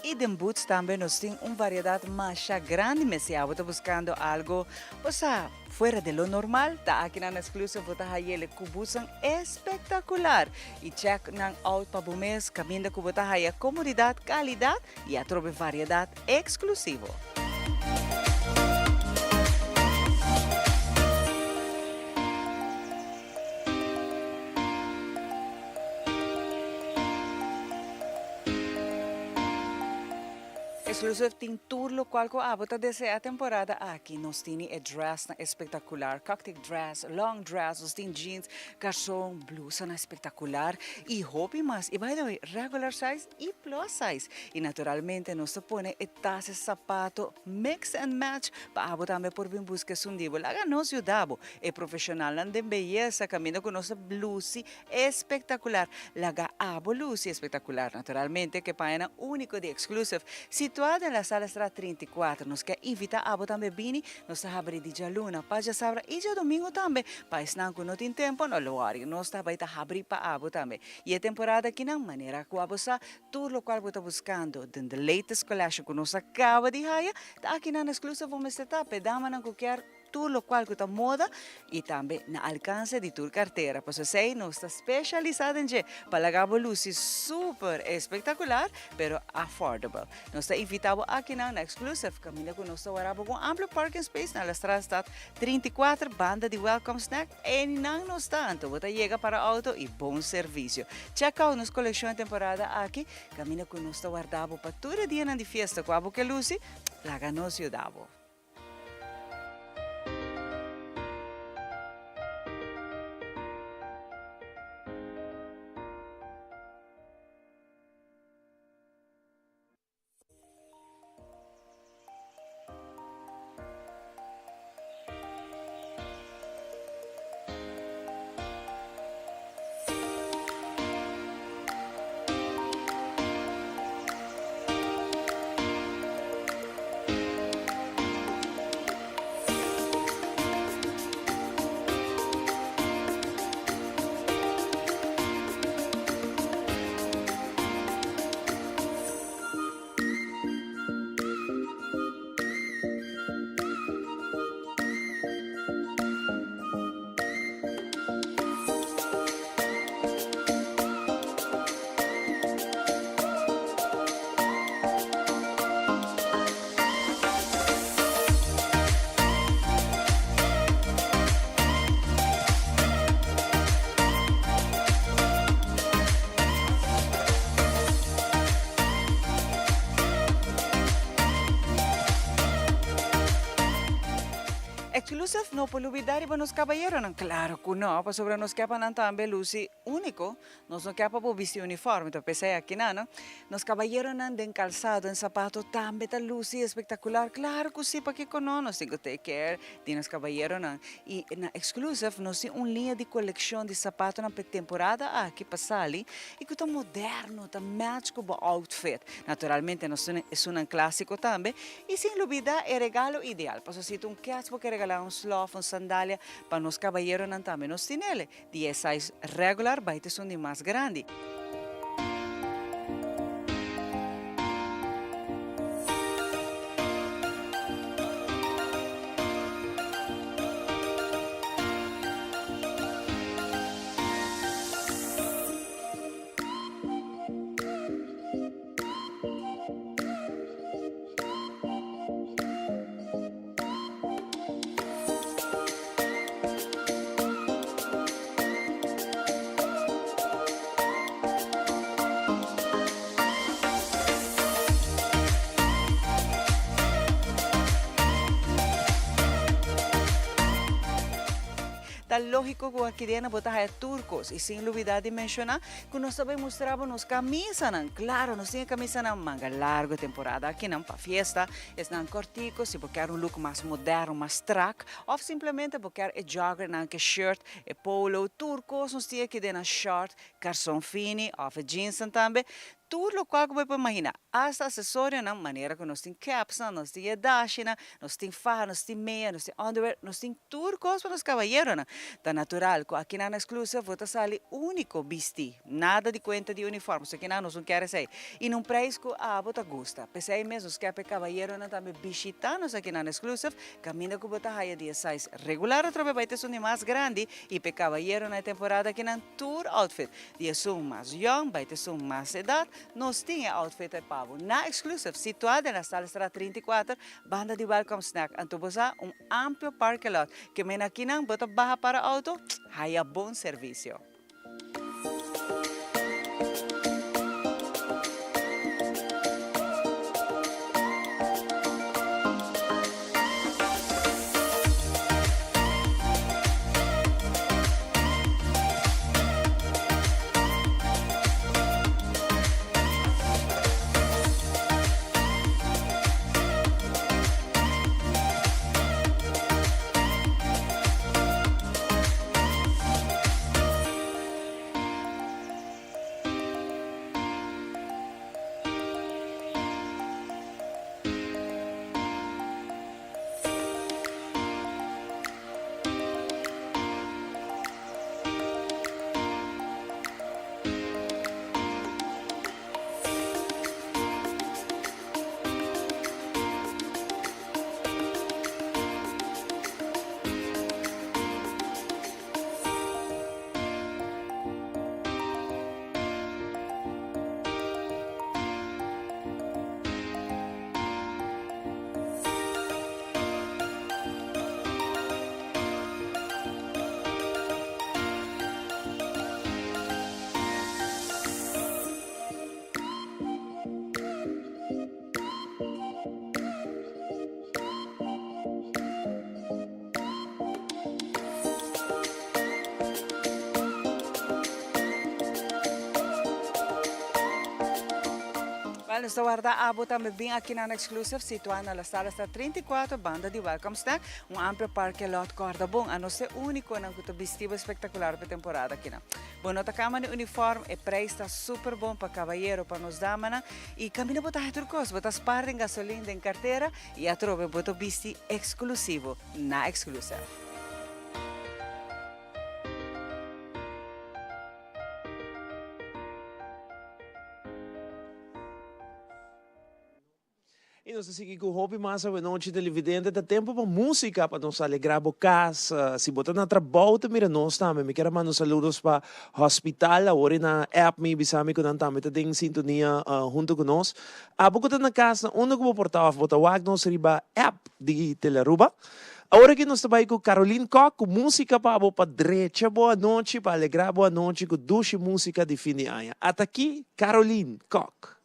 Y den boots tambe nos tin un variedad masha grandi mes. Si abo ta buscando algo, bo sa, fuera de lo normal, ta aki nan Exclusive bo ta hayele cu bootsan espectacular. Y check nan out pa bo mes caminda cu bo ta haya comodidad, calidad y atrobe variedad exclusivo. Exclusive tin tur locual cu abo ta desea temporada aki. Nos tini e dressnan espectacular, cocktail dress, long dress, nos tin jeans, carson, blusanan espectacular y hopi mas. Y by the way, regular size y plus size. Y naturalmente nos ta pone e tas, e sapato, mix and match pa abo tambe por bin busca esun di bo. Laga nos yuda bo. E profesionalnan den beyesa caminda cu nos ta luci espectacular. Laga abo luci espectacular. Naturalmente cu e pañanan unico di Exclusive. Situa den La Salestraat 34. Nos ke invita abo tambe bini. Nos ta habri di djaluna pa djasabra y djadomingo tambe. Pa esnan cu no tin tempo no lo worry. Nos ta bay ta habri pa abo tambe. Y e temporada akinan, manera cu abo sa, tur locual bo ta buscando den the latest collection cu nos a caba di haya, ta akinan exclusive bo mester ta p'e damanan cu kier tur locual cu ta moda y tambe na alcance di tur cartera. Pasobra esey nos ta specialisa den dje pa laga bo luci super espectacular pero affordable. Nos ta invita bo akinan na Exclusive caminda cu nos ta wara bo cu un amplio parking space na La Straatstad 34 banda di Welcome Snack. Einan nos ta, anto bo ta yega para auto y bon servicio. Check out nos coleccion e temporada aki, caminda cu nos ta warda bo pa tur e dianan di fiesta cu abo ke luci, laga nos yuda bo. Exclusive no por lubida riba nos cabayeronan. Claro cu no, pasobra nos ke pa nan tambe luci unico. Nos no ke pa bo bisti uniforme, ta p'esei akinan no. Nos cabayeronan den calzado, den sapato tambe ta luci espectacular. Claro cu si, pakico no? Nos tin cu take care di nos cabayeronan. Y na Exclusive nos tin un liña di coleccion di sapatonan p'e temporada aki pa sali y cu ta moderno, ta match cu bo outfit. Naturalmente nos tin esunnan clasico tambe y sin lubida e regalo ideal. Pasobra si ta un kers bo ke regala un slof, un sandalia, pa nos cabayeronan tambe nos tinele. Di e size regular bai ta esun di mas grandi. Ta lógiko ku akidena bo ta haya tur kos i sin lubidá di menshoná ku nos ta bai mustra bo nos kamisanan. Klaro, nos tin e kamisanan manga largu e temporada akinan pa fiesta. Esnan kòrtiku si bo kier un look mas moderno, mas strak, òf simplemente bo kier e joggernan ku e shirt, e polo, tur kos nos tin aki den nan short, karson fini òf e jeansnan tambe, tur lokual ku bo por imaginá, asta asesorionan manera ku nos tin kèpsnan, nos tin e dashinan, nos tin faha, nos tin meya, nos tin underwear, nos tin tur kos pa nos kabayeronan. Ta natural ku akinan Exclusive bo ta sali úniko bistí. Nada di cuenta di uniform, so kinan nos no kier esey. Y na un prijs cu abo ta gusta. P'esey mes nos kier p'e cabayeronan tambe bishita nos aki nan Exclusive, caminda cu bo ta haya di e size regular atrobe bay ta esun di mas grandi y p'e cabayeronan e temporada akinan tur outfit. Di esun mas young bay ta esun mas edad, nos tin e outfit ey pa bo. Na Exclusive, situa den la Stalstraat 34, banda di Welcome Snack. Anto bo sa un amplio parking lot, ke men akinan bo ta baha para auto, haya bon servicio. Well, nos ta warda abo tambe bin aki na Exclusive, situá na La Sala Straat 34, banda di Welcome Snack, un amplio parke lot kòrda bon. A nos ta e únikonan ku ta bisti bo espektakular pa e temporada akinan. Bo no ta kama di uniform, e preis ta super bon pa kabayero, pa nos damanan, i kaminda bo ta haña tur kos. Bo ta spar den gasolin, den kartera, i atrobe bo ta bisti eksklusivo na Exclusive. Y nos ta sigui cu hopi mas awenochi televidente. Ta tempo pa musica pa nos alegra bo cas. Si bo ta na trabou ta mira nos tambe. Mi kier a manda un saludos pa hospital. Awor e nan app mi bisa mi cu nan tambe ta den sintonia hunto cu nos. Abo cu ta na cas na unda cu bo por ta of bo ta wak nos riba app di Telearuba. Awor aki nos ta bai cu Caroline Kok cu musica pa abo pa drecha bo anochi, pa alegra bo anochi cu dushi musica di fin di aña. Ata aki Caroline Kok.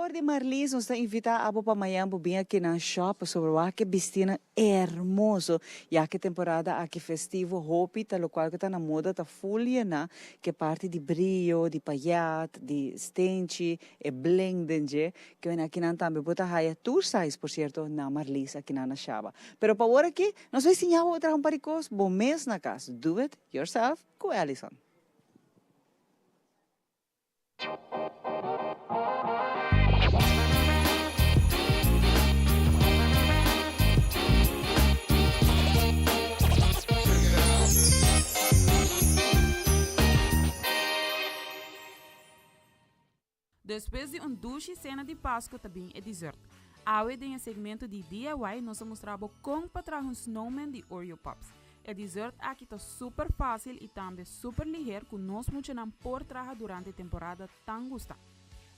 power di Marlies nos ta invita abo pa mañan bo bin aki na shop pasobra wak e bistinan hermoso ya ke temporada aki festivo hopi ta locual cu ta na moda ta full yena ke parti di brio, di payat, di stenchi, e bling den dje ke wene akinan tambe bo ta haya tur size por cierto na Marlies akinan na Shaba. Pero pa awor aki nos bay siña bo traha un par di cos bo mes na cas do it yourself cu Allison. Despues di un dushi sena di Pasku ta bin e dessert. Awe den e segmento di DIY nos a mustra bo kon pa traha un snowman di Oreo Pops. E dessert aki ta super facil y tambe super liher cu nos muchanan por traha durante temporada tan gusta.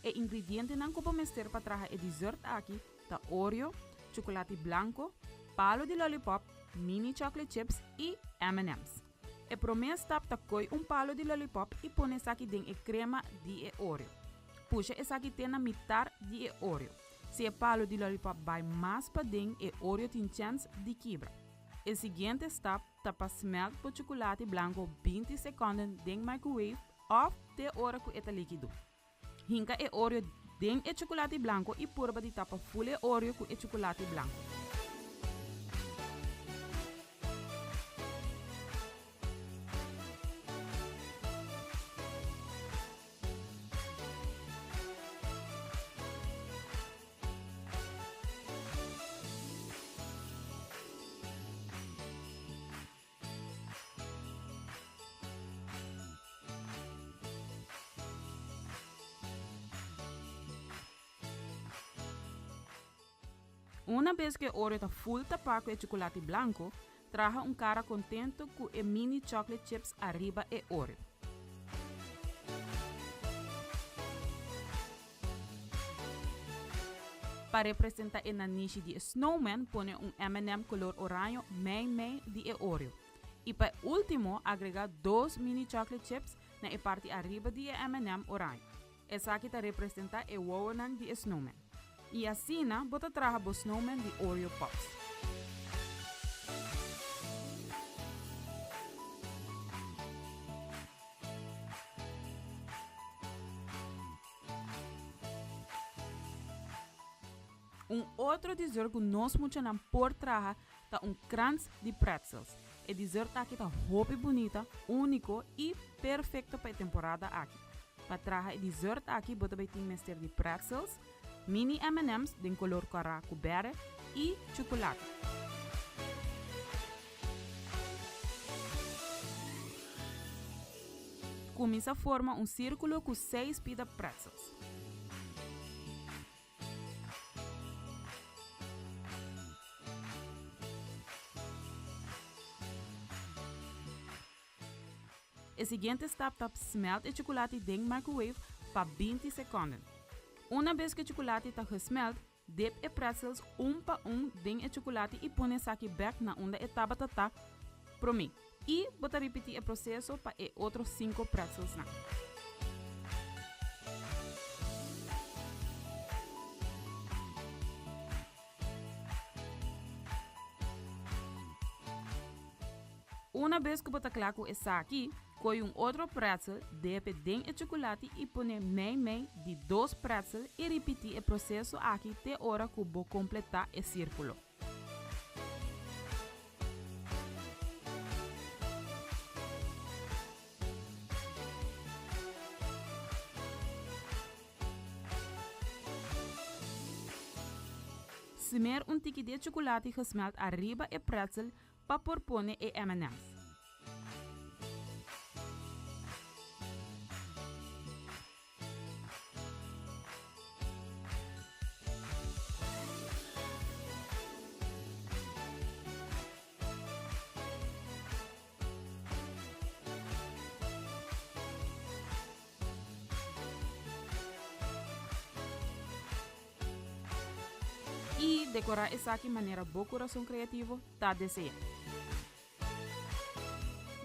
E ingredientenan cu bo mester pa traha e dessert aki ta Oreo, chocolate blanco, palo di lollipop, mini chocolate chips y M&M's. E prome stap ta coy un palo di lollipop y pone esaki den e crema di e Oreo. Pusha esaki te na mitar di e Oreo. Si e palo di lollipop bay mas paden e Oreo tin chens di kibra. E siguiente stap ta pa smelt bo chukulati blanko 20 sekonden den microwave òf te ora ku e ta likido. Hinka e Oreo den e chukulati blanko i purba di tapa ful e Oreo ku e chukulati blanko. Una bes ku e Oreo ta full tapá ku e chukulati blanko, traha un kara kontentu ku e mini chocolate chips ariba e Oreo. Pa representa e nanishi di e snowman pone un M&M color oraño mei mei di e Oreo. Y pa e ultimo agrega dos mini chocolate chips na e parti ariba di e M&M oraño. Esaki ta representa e wowonan di e snowman. Y asina bo ta traha bo snowman di Oreo Pops. Un otro dessert ku nos muchanan por traha ta un krans di pretzels. E dessert aki ta hopi bunita, úniko i perfekto pa e temporada aki. Pa traha e dessert aki bo ta bai tin mester di pretzels, mini M&M's den kolor kòrá ku bèrè i chukulati. Kuminsá forma un sírkulo ku seis pida pretzels. E siguiente stap ta smelt e chukulati den microwave pa 20 sekonden. Una bes ku e chukulati ta gesmelt, dip e pretzels un pa un den e chukulati i pone esaki bek na unda e tabata ta promé. I bo ta ripití e proseso pa e otro sinku pretzelsnan. Una bes ku bo ta kla ku esaki, koi un otro pretzel, depe den e chukulati i pone mei mei di dos pretzel i ripití e proseso aki te ora ku bo kompletá e sírkulo. Smeer un tiki di e chukulati gesmelt ariba e pretzel pa por pone e M&M's. I dekorá esaki manera bo kurason kreativo ta deseá.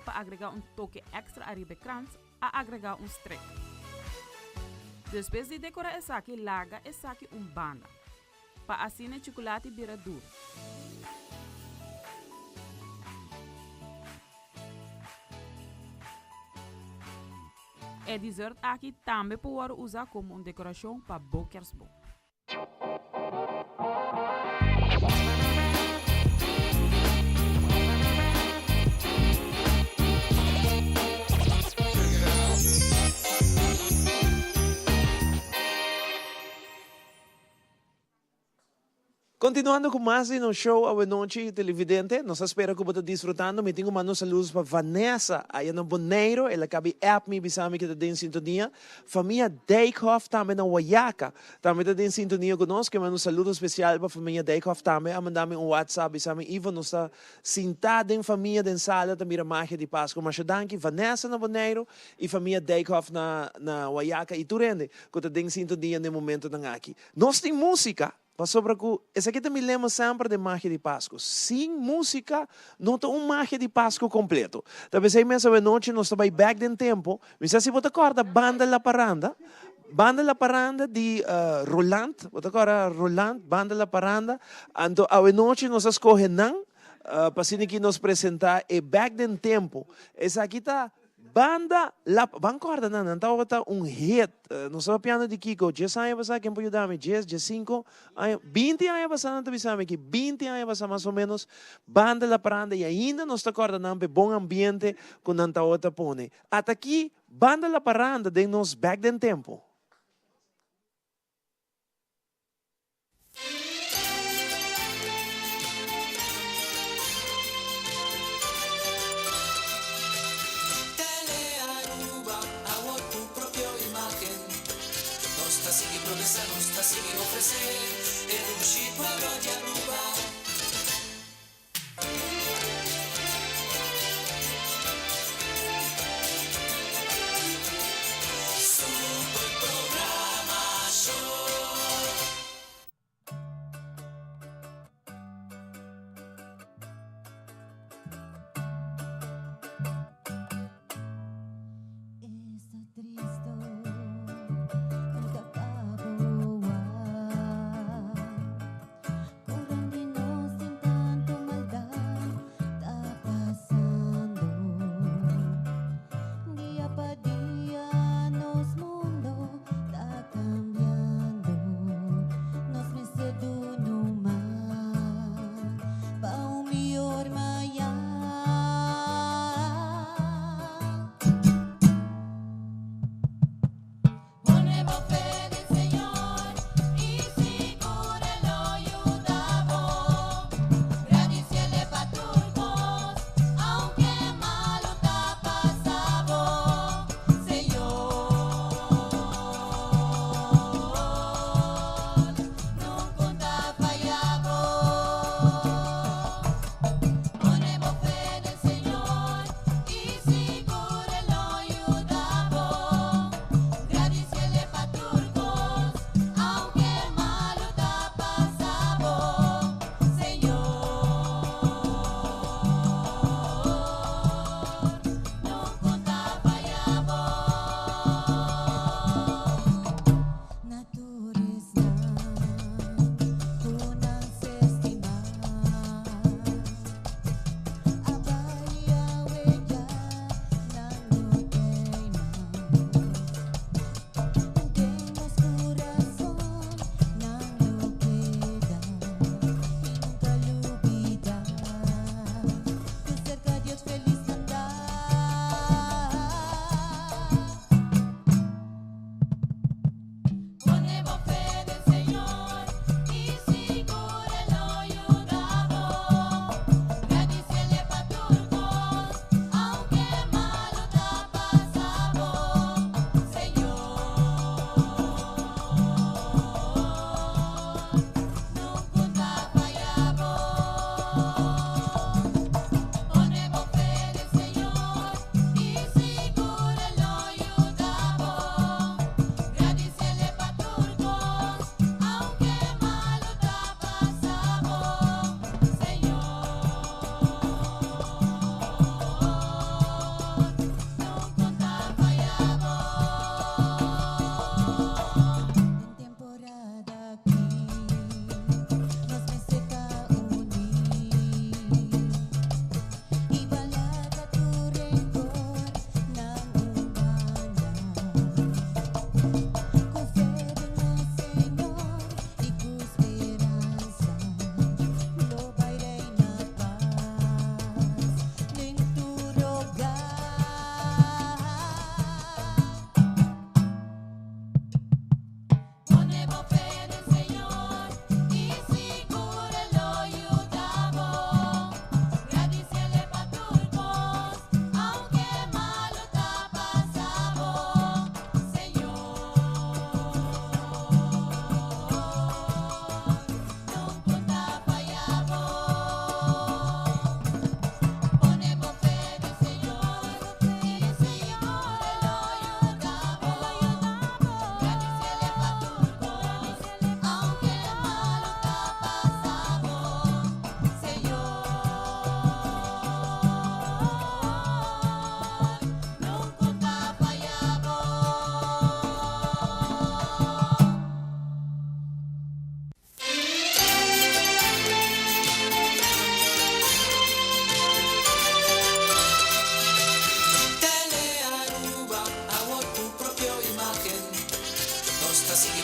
Pa agregá un toke èkstra ariba e krans, a agregá un strek. Despues di dekorá esaki laga esaki un banda, pa asina e chukulati bira duru. E dessert aki tambe por wòrdu usá komo un dekorashon pa bo kersboom. Continuando cu mas di nos show awenochi televidente, nos ta spera cu bo ta disfrutando. Mi tin cu manda un saludos pa Vanessa aya na Boneiro, el a cabi app mi bisa mi cu ta den sintonia. Famia Dijkhoff tambe na Wayaca tambe ta den sintonia cu nos. Ke manda un saludo special pa famia Dijkhoff tambe a manda mi un WhatsApp bisa mi Ivo nos ta sinta den famia den sala ta mira magia di Pasco. Masha danki Vanessa na Boneiro y famia Dijkhoff na na Wayaca y tur hende cu ta den sintonia den momentonan aki. Nos tin musica Pasobra ku esaki ta mi lema semper den magia di Pasku, sin músika no ta un magia di Pasku kompleto. Ta p'esei mes awenochi nos ta bai bèk den tempu. Mi sa si bo ta kòrda Banda La Parranda, Banda La Parranda di Roland, bo ta kòrda Roland, Banda La Parranda? Anto awenochi nos a skohe nan pa asina ki nos presentá e bèk den tempu. Esaki ta Banda la ban corda nan, nan tabata un hit. Nos tabata piando di kico, djes aña pasa, ken por yuda mi? Djes, djescinco aña, binti aña pasa nan ta bisa mi aki, binti aña pasa mas o menos, Banda la Paranda y ainda nos ta corda nan p'e bon ambiente cu nan tabata pone. Ata aki Banda la Paranda den nos bek den tempo. Telearuba, awor tu propio imagen. Nos ta sigui progresa, nos ta sigui ofrece e dushi pueblo di Aruba. Super programacion.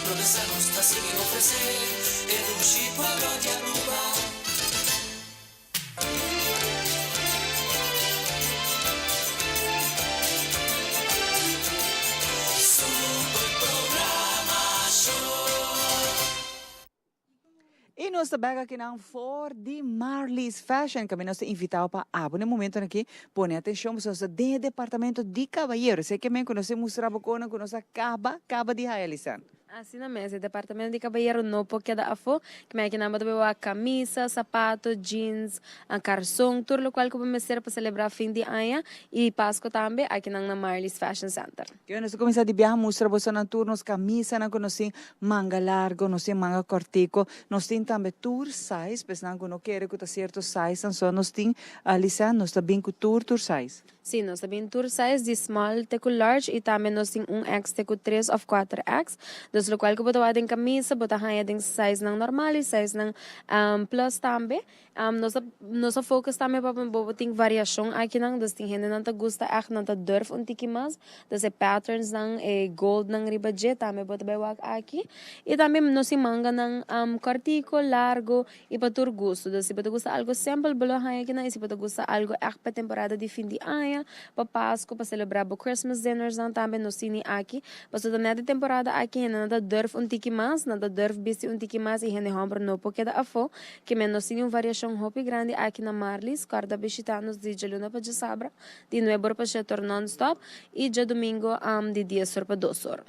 Progresa nos ta sigui ofrece e dushi pueblo di Aruba. Super programacion. Y nos ta bek akinan for di Marlies Fashion caminda nos ta invitao pa abo na e momentonan aki pone atencion pasobra nos ta den e departamento di cabayero esey ke men cu nos ta mustra bo conan cu nos a caba caba di haya Lisanne. Asina mes, e departamento di cabayero no por keda afo, ke men akinan bo ta bay wak camisa, sapato, jeans, carson, tur locual cu bo mester pa celebra fin di aña y Pasco tambe akinan na Marlies Fashion Center. Ke nos ta kuminsá di biaha mustra boso nan tur nos kamisanan ku nos tin manga largo, nos tin manga kòrtiku, nos tin tambe tur size, pa esnan ku no kere ku ta sierto sizenan so nos tin, Alisa, nos ta bin ku tur tur size. Sí, nos ta bin tur size di small te ku large i tambe nos tin un X te ku tres òf kuater X. Dus lokual ku bo ta wak den kamisa bo ta haña den sizenan normal i sizenan plus tambe. Nos a nos a focus tambe pa bo tin variacion akinan, dus tin hendenan ta gusta echt nan ta durf un tiki mas, dus e patternsnan, e goldnan riba dje tambe bo ta bay wak aki. Y tambe nos tin manganan cortico, largo y pa tur gusto, dus si bo ta gusta algo simpel bo lo haña akinan y si bo ta gusta algo echt pa temporada di fin di aña, pa Pasco, pa celebra bo Christmas dinnersnan tambe nos tini aki. Pasobra ta net e temporada aki hendenan ta durf un tiki mas, nan ta durf bisti un tiki mas y hende homber no por keda afo. Ke men nos tin un variashon hopi grandi aki na Marlies, kòrda bishitá nos di djaluna pa djasabra, di nuebe or pa shete or nònstòp, i djadumingu di dies or pa dos or.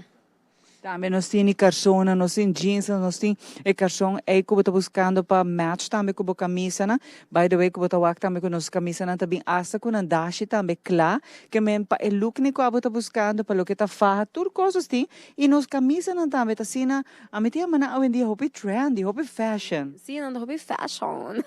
Tambe nos tin di karsonnan, nos tin jeansnan, nos tin e karson ei ku bo ta buskando pa match tambe ku bo kamisanan. By the way ku bo ta wak tambe ku nos kamisanan ta bin asta ku nan dashi tambe kla. Ke men pa e look ni ku abo ta buskando, pa loke ta faha, tur kos nos tin. I nos kamisanan tambe ta asina. Ami ta yama nan awendia hopi trendy, hopi fashion. Sí, nan ta hopi fashion.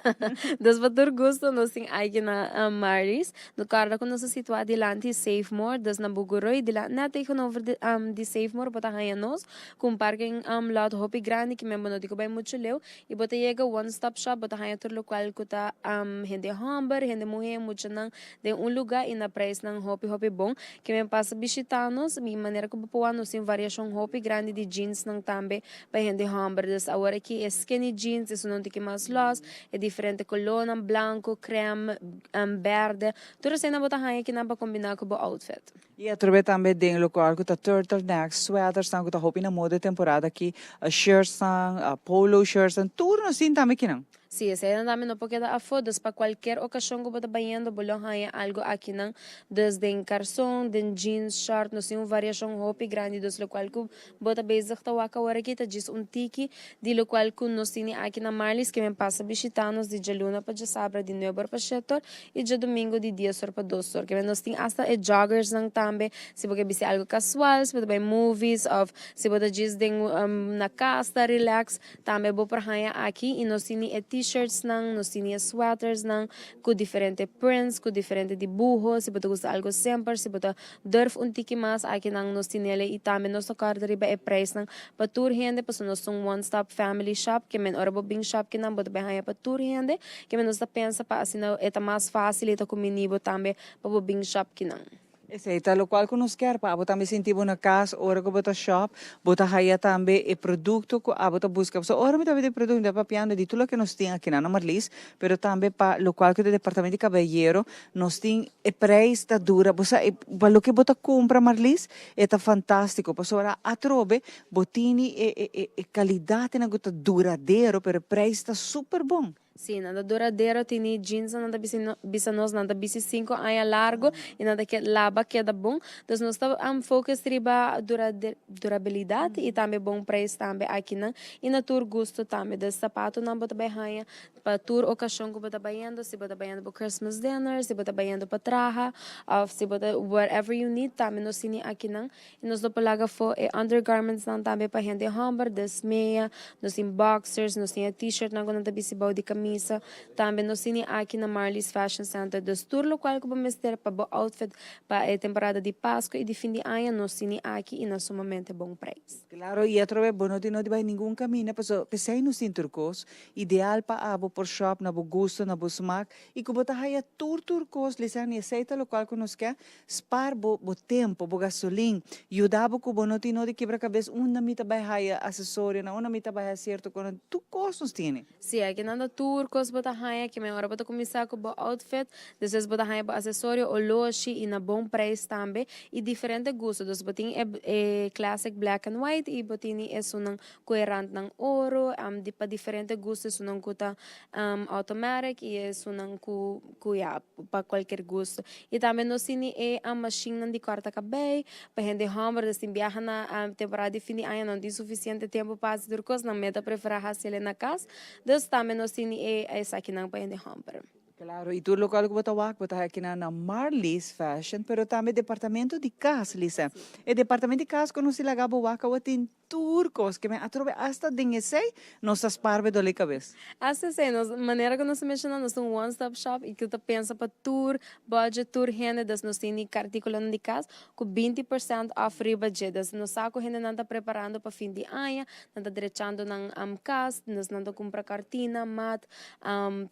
Dus pa tur gusto nos tin aiki na Marlies. No kòrda ku nos ta situá dilanti Save More, dus na Bugurui, dilanti nèt tegenover di Save More bo ta haña nos ku un parking lot hopi grandi ki men bo no tin ku bai muchu leu i bo ta yega one stop shop, bo ta haña tur lokual ku ta hende hòmber, hende muhé, muchanan den un lugá i na preisnan hopi hopi bon. Ke men pasa bishitá nos, mi manera ku bo por wak nos tin variashon hopi grandi di jeansnan tambe pa hende hòmber. Dus awor aki e skinny jeans, esun un tiki mas lòs, e diferente kolónan, blanku, krèm, bèrdè, tur eseinan bo ta haña kinan pa kombiná ku bo outfit. I atrobe tambe den lokual ku ta turtlenecks, sweatersnan ku ta hopi na moda e temporada aki, shirtsnan, polo shirtsnan, tur nos tin tambe kinan. Sí, eseinan tambe no por keda afó, dus pa kualkier okashon ku bo ta bayendo bo lo haña algu akinan, dus den karson, den jeans, short, nos tin un variashon hopi grandi, dus lokual ku bo ta bezig ta wak awor aki ta djis un tiki di lokual ku nos tini aki na Marlies, ke men pasa bishitá nos di djaluna pa djasabra di nuebe or pa shete or i djadumingu di dies or pa dos or, ke men nos tin asta e joggersnan tambe, si bo ke bisti algu kasual, si bo ta bai movies òf si bo ta djis den na kas ta relax. Tambe bo por haña aki i nos tini e t-shirtsnan, nos tini e sweatersnan ku diferente prints, ku diferente dibuho. Si bo ta gusta algo semper, si bo ta durf un tiki mas, akinan nos tinele i tambe nos ta kòrda riba e preisnan pa tur hende pasobra nos ta un one stop family shop ke men ora bo bin shop kinan bo ta bai haña pa tur hende ke men nos ta pensa pa asina e ta mas fásil i ta kumini bo tambe pa bo bin shop kinan. Esei ta lokual ku nos kier pa abo tambe sinti bo na kas ora ku bo ta shop, bo ta haya tambe e produkto ku abo ta buska. Pasobra ora mi ta bende produkto mi ta papiando di tur loke nos tin akinan na Marlies, pero tambe pa lokual ku ta departamento di kabayero nos tin e preis ta dura. Bo sa pa loke bo ta kumpra Marlies e ta fantastiko pasobra atrobe bo tini e e e kalidatnan ku ta duradero pero e preis ta super bon. Sí, nan ta duradero, tini jeans nan ta bisti bisa nos nan ta bisti cinco aña largo y nan ta ke laba keda bon. Dus nos ta focus riba durabilidad y tambe bon prijs tambe akinan y na tur gusto tambe. Dus zapatonan bo ta bay haña pa tur ocasion cu bo ta bayendo, si bo ta bayendo pa Christmas dinner, si bo ta bayendo pa traha of si bo ta whatever you need tambe nos tini akinan. Y nos lo por laga afó e undergarmentsnan tambe pa hende homber, des mea, nos tin boxers, nos tin e t-shirtnan cu nan ta bisti bou di camisa. camisa tambe nos tini aki na Marley's Fashion Center. Dus tur locual cu bo mester pa bo outfit pa e temporada di Pasco y di fin di aña nos tini aki y na sumamente bon prijs. Claro, y atrobe bo no tin no di bay ningun camina paso pesey nos tin tur cos ideal pa abo por shop na bo gusto, na bo smaak y cu bo ta haya tur tur cos Lisanne esey ta locual cu nos ke Spar bo bo tempo, bo gasolin. Yuda bo ku bo no tin no di kibra kabes unda mi ta bai haya asesorionan, unda mi ta bai haya sierto konan. Tur kos nos tene. Sí, aki nan ta tur kos bo ta haya. Ki mehor bo ta kuminsá ku bo outfit, despues bo ta haya bo asesorio, oloshi i na bon preis tambe i diferente gusto. Dus bo tin e e classic black and white i bo tini esunnan ku e randnan oro, di pa diferente gusto esunnan ku ta automatic i esunnan ku ku ya pa cualkier gusto. Y tambe nos tini e machinnan di corta cabey pa hende homber des tin biaha na temporada di fin di aña no tin suficiente tempo pa haci tur cos nan me ta prefera haciele na cas dus tambe nos tini e esakinan pa hende homber. Claro, y tur locual cu bo ta wak bo ta haci na Marley's Fashion pero tambe departamento di cas Lisa. E departamento di cas cu nos tin laga bo wak awo tin Tur kos ke men atrobe asta den esei nos ta spar be dole kabes. Asta esei nos manera ku nos ta menshoná nos ta un one stop shop i ku ta pensa pa tur budget tur hende dus nos tin di artíkulonan di kas ku 20% off riba dje dus nos sa ku hendenan ta preparando pa fin di aña nan ta drechando nan kas dus nan ta kumpra kartina mat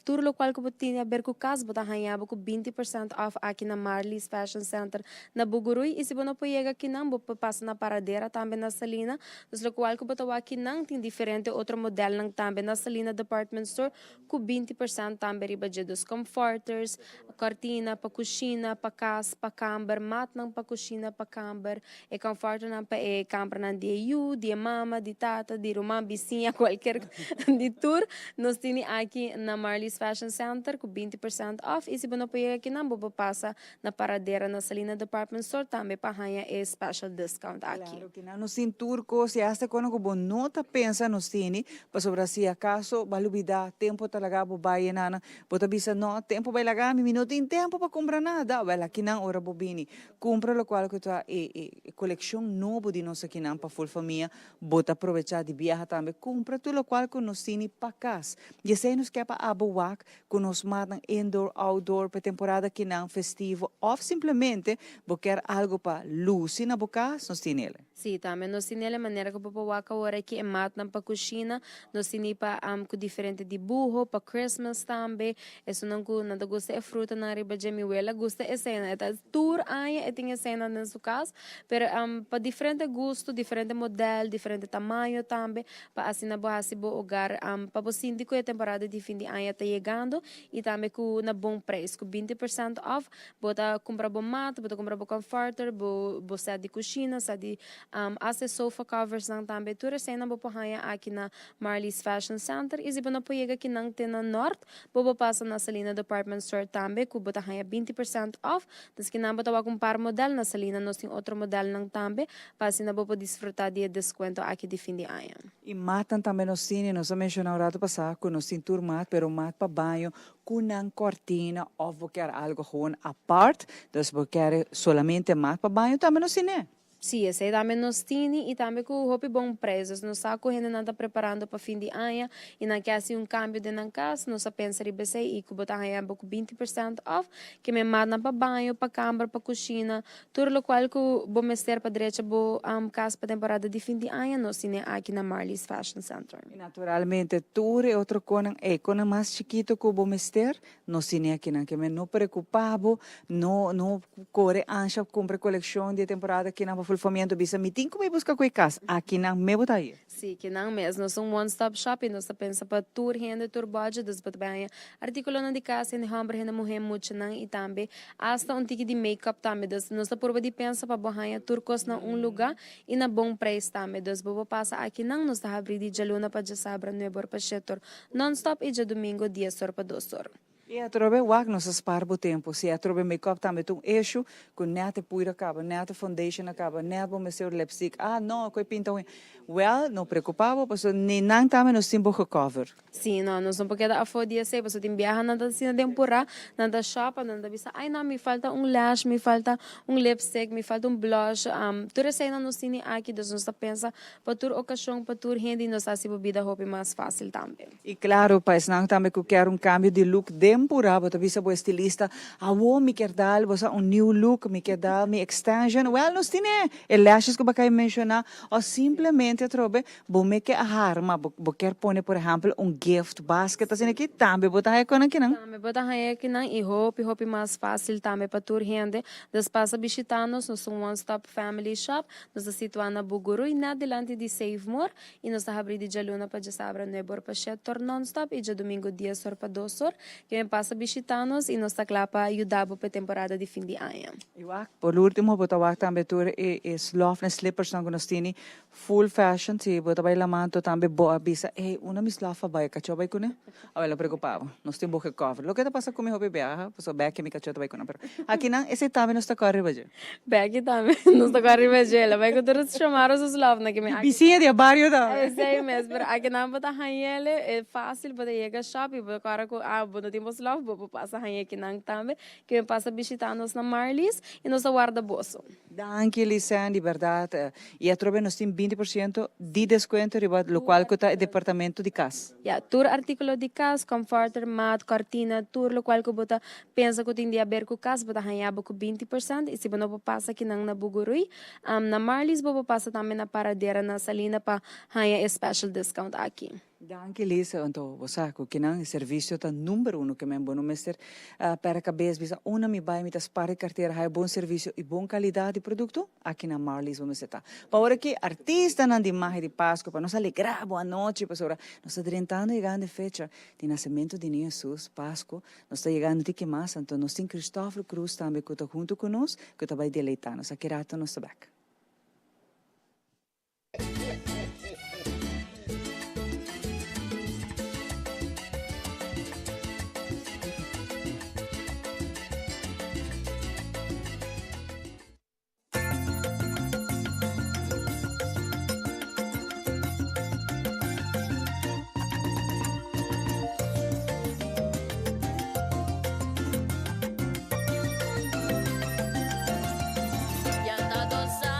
tur lokual ku bo tin di aber ku kas bo ta haña bo ku 20% off aki na Marley's Fashion Center Na Bugurui y si bo no por yega kinan bo por pasa na Paradera tambe na Salina. Dus locual cu bo ta wak kinan tin diferente otro modelnan tambe na Salina Department Store cu 20% tambe riba dje. Dus comforters, cortina pa cushina, pa cas, pa camber, matnan pa cushina, pa camber, e comforternan pa e cambernan di e yu, di e mama, di tata, di ruman, bisiña, cualkier di tur nos tini aki na Marley's Fashion Center cu 20% off y si bo no por yega kinan bo por pasa Na Paradera na Salina Department Store tambe pa haña e special discount aki. Claro ki nan nos tin tur cos y hasta cuando cu bo no ta pensa nos tini, pasobra si acaso bo a lubida tempo ta laga bo bay e nana, bo ta bisa no, tempo bay laga mi, mi no tin tempo pa cumpra nada, wel akinan ora bo bini cumpra locual cu ta e e coleccion nobo di nos akinan pa full famia, bo ta probecha di biaha tambe cumpra tur locual cu nos tini pa cas. Y esey nos kier pa abo wak Ku nos matnan indoor, outdoor pa e temporada kinan festivo òf simplemente bo kier algu pa lusi na bo kas, nos tin el. Sí, tambe nos tin el e manera ku bo por wak awor aki e matnan pa kushina, nos tini pa ku diferente dibuho, pa Christmas tambe, esunnan ku nan ta gusta e frutanan riba dje, mi wela gusta eseinan, e ta tur aña e tin eseinan den su kas, pero pa diferente gusto, diferente model, diferente tamaño tambe, pa asina bo hasi bo hogar pa bo sinti ku e temporada di fin di aña ta yegando i tambe ku na bon preis ku 20% off bo ta kumpra bo mat, bo ta kumpra bo comforter, bo bo set di kushina, set di asta e sofa covers nan tambe tur eseinan bo por haña aki na Marley's Fashion Center i si bo no por yega akinan te na Nort bo por pasa na Salina Department Store tambe ku bo ta haña 20% off des kinan bo ta wak un par model na Salina nos tin otro modelnan tambe Pa asina bo por disfrutá di e deskuento aki di fin di aña. I matnan tambe nos tin, i nos a menshoná un ratu pasá ku nos tin tur mat, pero mat pa baño ku nan kòrtina òf bo kier algu gewoon apart, dus bo kier solamente mat pa baño tambe nos tin'é. Sí, esei tambe nos tini i tambe ku hopi bon preis. Dus nos sa ku hendenan ta preparando pa fin di aña i nan ke hasi un kambio den nan kas, nos a pensa riba esei i ku bo ta haña bo ku 20% òf, ke men matnan pa baño, pa kamber, pa kushina, Tur locual cu bo mester pa drecha bo cas pa temporada di fin di aña nos tine aki na Marley's Fashion Center. Y naturalmente tur e otro conan, e conan mas chikito cu bo mester, nos tine akinan. Ke men no preocupa bo, no no core ansha cumpra coleccion di e temporada akinan pa fulfamiento bisa mi tin cu bay busca cu e cas, akinan me bo ta haye. Sí, kinan mes. Nos ta un one stop shop y nos ta pensa pa tur hende, tur budget, dus bo ta bay haña articulonan di cas, hende homber, hende muher, muchanan y tambe hasta un tiki di make up tambe. Dus nos ta purba di pensa pa bo haña tur cos na un luga y na bon prijs tambe. Dus bo por pasa akinan, nos ta habri di djaluna pa djasabra nuebe or pa shete or non stop y djadumingo dies or pa dos or. I atrobe wak nos a spar bo tempu. Si atrobe make-up tambe ta un issue, ku nèt e puir a kaba, nèt e foundation a kaba, nèt bo mester lipstick, ah no, ku e pinta uña. Wèl, no preokupá bo, pasobra ni nan tambe nos tin bo gecover. Sí, no, nos no por keda afó di esei, pasobra tin biaha nan ta asina den purá, nan ta shop, anto nan ta bisa, ai no, mi falta un lash, mi falta un lipstick, mi falta un blush, tur eseinan nos tini aki, dus nos ta pensa pa tur okashon, pa tur hende i nos ta hasi bo bida hopi mas fásil tambe. I klaru, pa esnan tambe ku kier un kambio di look den purá, bo ta bisa bo estilista, Awor mi kier dal bo sa un new look, mi kier dal mi extension. Wèl, nos tine e lashes ku bo a kai menshoná, òf simplemente atrobe bo me ke a harma, bo bo kier pone por ehèmpel un gift basket asina aki, tambe bo ta haña kon akinan. Tambe bo ta haña akinan i hopi hopi mas fásil tambe pa tur hende. Dus pasa bishitá nos, nos ta un one stop family shop. Nos ta situá na Bugurui, nèt dilanti di Save More. I nos ta habrí di djaluna pa djasabra nuebe or pa shete or nònstòp i djadumingu dies or pa dos or. Ke men pasa bishitá nos i nos ta kla pa yuda bo pa e temporada di fin di aña. I wak, por último bo ta wak tambe tur e e slof en slippersnan ku nos tini full fashion, si bo ta bai lamanto tambe bo a bisa ey unda mi slof a bai, kachó a bai kuné? Awel no preocupa bo, nos tin bo gecover. Loke ta pasa cu mi hopi biaha, pasobra Becky mi cacho ta bay cu nan, pero akinan esey tambe nos ta core riba dje. Becky tambe nos ta core riba dje, el a bay cu tur su chamaro su slof na kimi aki. Bisiña di e bario tambe. Esey mes, pero akinan bo ta hañele, e facil bo ta yega shop y bo ta core cu ah bo no tin bo slof, bo por pasa haña akinan tambe. Kimen pasa bishita nos na Marlies y nos ta warda boso. Danki Lisanne, di berdad. Y atrobe nos tin 20% di descuento riba locual cu ta e departamento di cas. Ya, tur articulo di cas, comforter, mat, cortina, tur locual cu bo ta pensa cu tin di haber cu cas, bo ta haña bo cu 20% y si bo no por pasa kinan na Bugurui, na Marlies bo por pasa tambe na Paradera na Salina pa haña e special discount aki. Danki Lisa, anto bo sa ku kinan e servisio ta number uno ke men bo no mester pera kabes bisa unda mi bai mi ta spar e kartera haya bon servisio i bon kalidat di produkto aki na Marlies bo mester ta. Pa ora ki artistanan di magia di Pasku pa nos alegra bo anochi pasobra nos ta drentando yegando e fecha di nasementu di Niño Jesus, Pasku, nos ta yegando tiki mas anto nos tin Christopher Cruz tambe ku ta huntu ku nos ku ta bai deleita nos. Aki rato nos ta bek. Ya ta dos.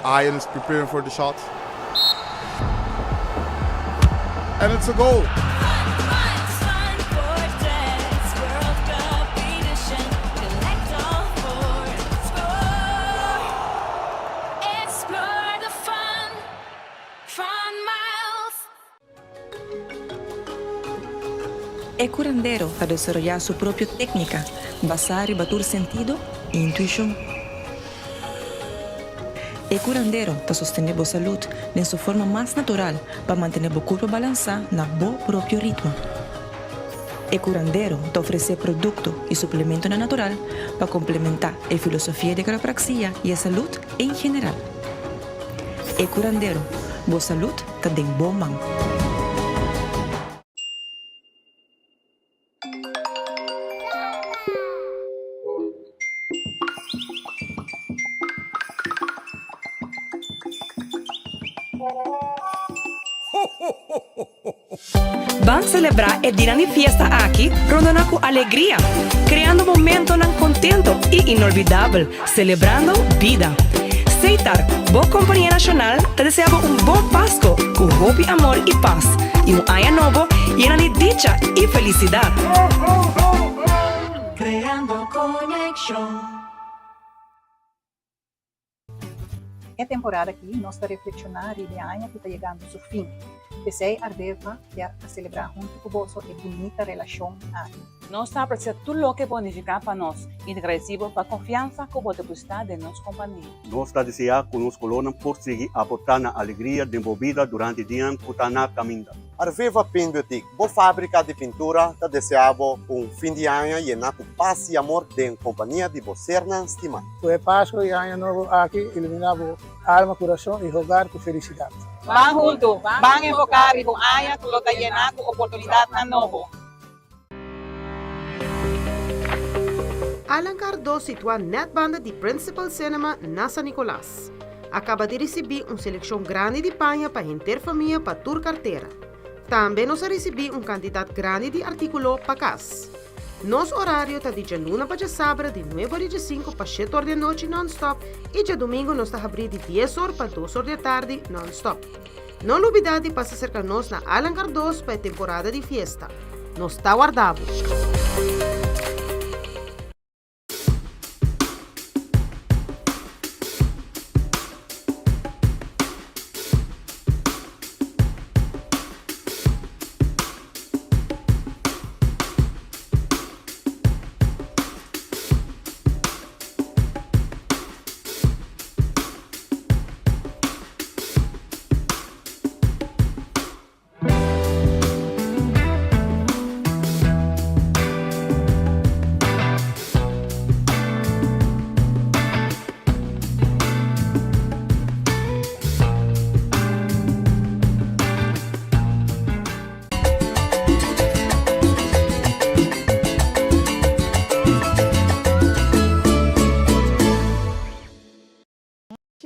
Arjen is preparing for the shot. And it's a goal. E curandero ta desaroyá su propio técnica basá riba tur sentido i intuishon. E curandero ta sostené bo salud den su forma mas natural pa mantené bo curpa balansá na bo propio ritmo. E curandero ta ofresé producto i suplementonan natural pa complementá e filosofia di quiropraxia i e salud en general. E curandero, bo salud ta den bo man. Ban selebrá e dinan di fiesta aki rondona ku alegria, kreando momentonan kontento i inolvidabel, selebrando bida. Seitar, bo kompania nashonal, ta deseá bo un bon Pasko ku hopi amor i pas, i un aña nobo yena di dicha i felisidat. Creando conexion. E temporada aki nos ta reflekshoná riba e aña ku ta yegando su fin. P'esei Ardeva kier a selebrá huntu ku boso e bunita relashon aki. Nos ta apresiá tur loke bo a nifiká pa nos i ta gradisí bo pa konfiansa ku bo depositá den nos kompania. Nos ta deseá ku nos kolónan por sigui aportá na alegria den bo bida durante dianan ku ta na kaminda. Arveva Paint Boutique, bo fábrika di pintura, ta deseá bo un fin di aña yená ku pas i amor den kompania di bo sernan stimá. Ku e Pasku i Aña Nobo aki iluminá bo alma, kurason i hogar ku felisidat. Ban huntu, ban enfoká riba un aña ku lo ta yená ku oportunidatnan nobo. Alan Cardo situá nèt banda di Principal Cinema na San Nicolas. A kaba di risibí un selekshon grandi di paña pa henter famia pa tur kartera. Tambe nos a risibí un kantidat grandi di artíkulo pa kas. Nos orario ta di djaluna pa djasabra di nuebe or i djesinku pa shete or di anochi nònstòp i djadumingu nos ta habrí di dies or pa dos or di atardi nònstòp. No lubidá di pasa serka nos na Alan Cardoz pa e temporada di fiesta. Nos ta warda bo!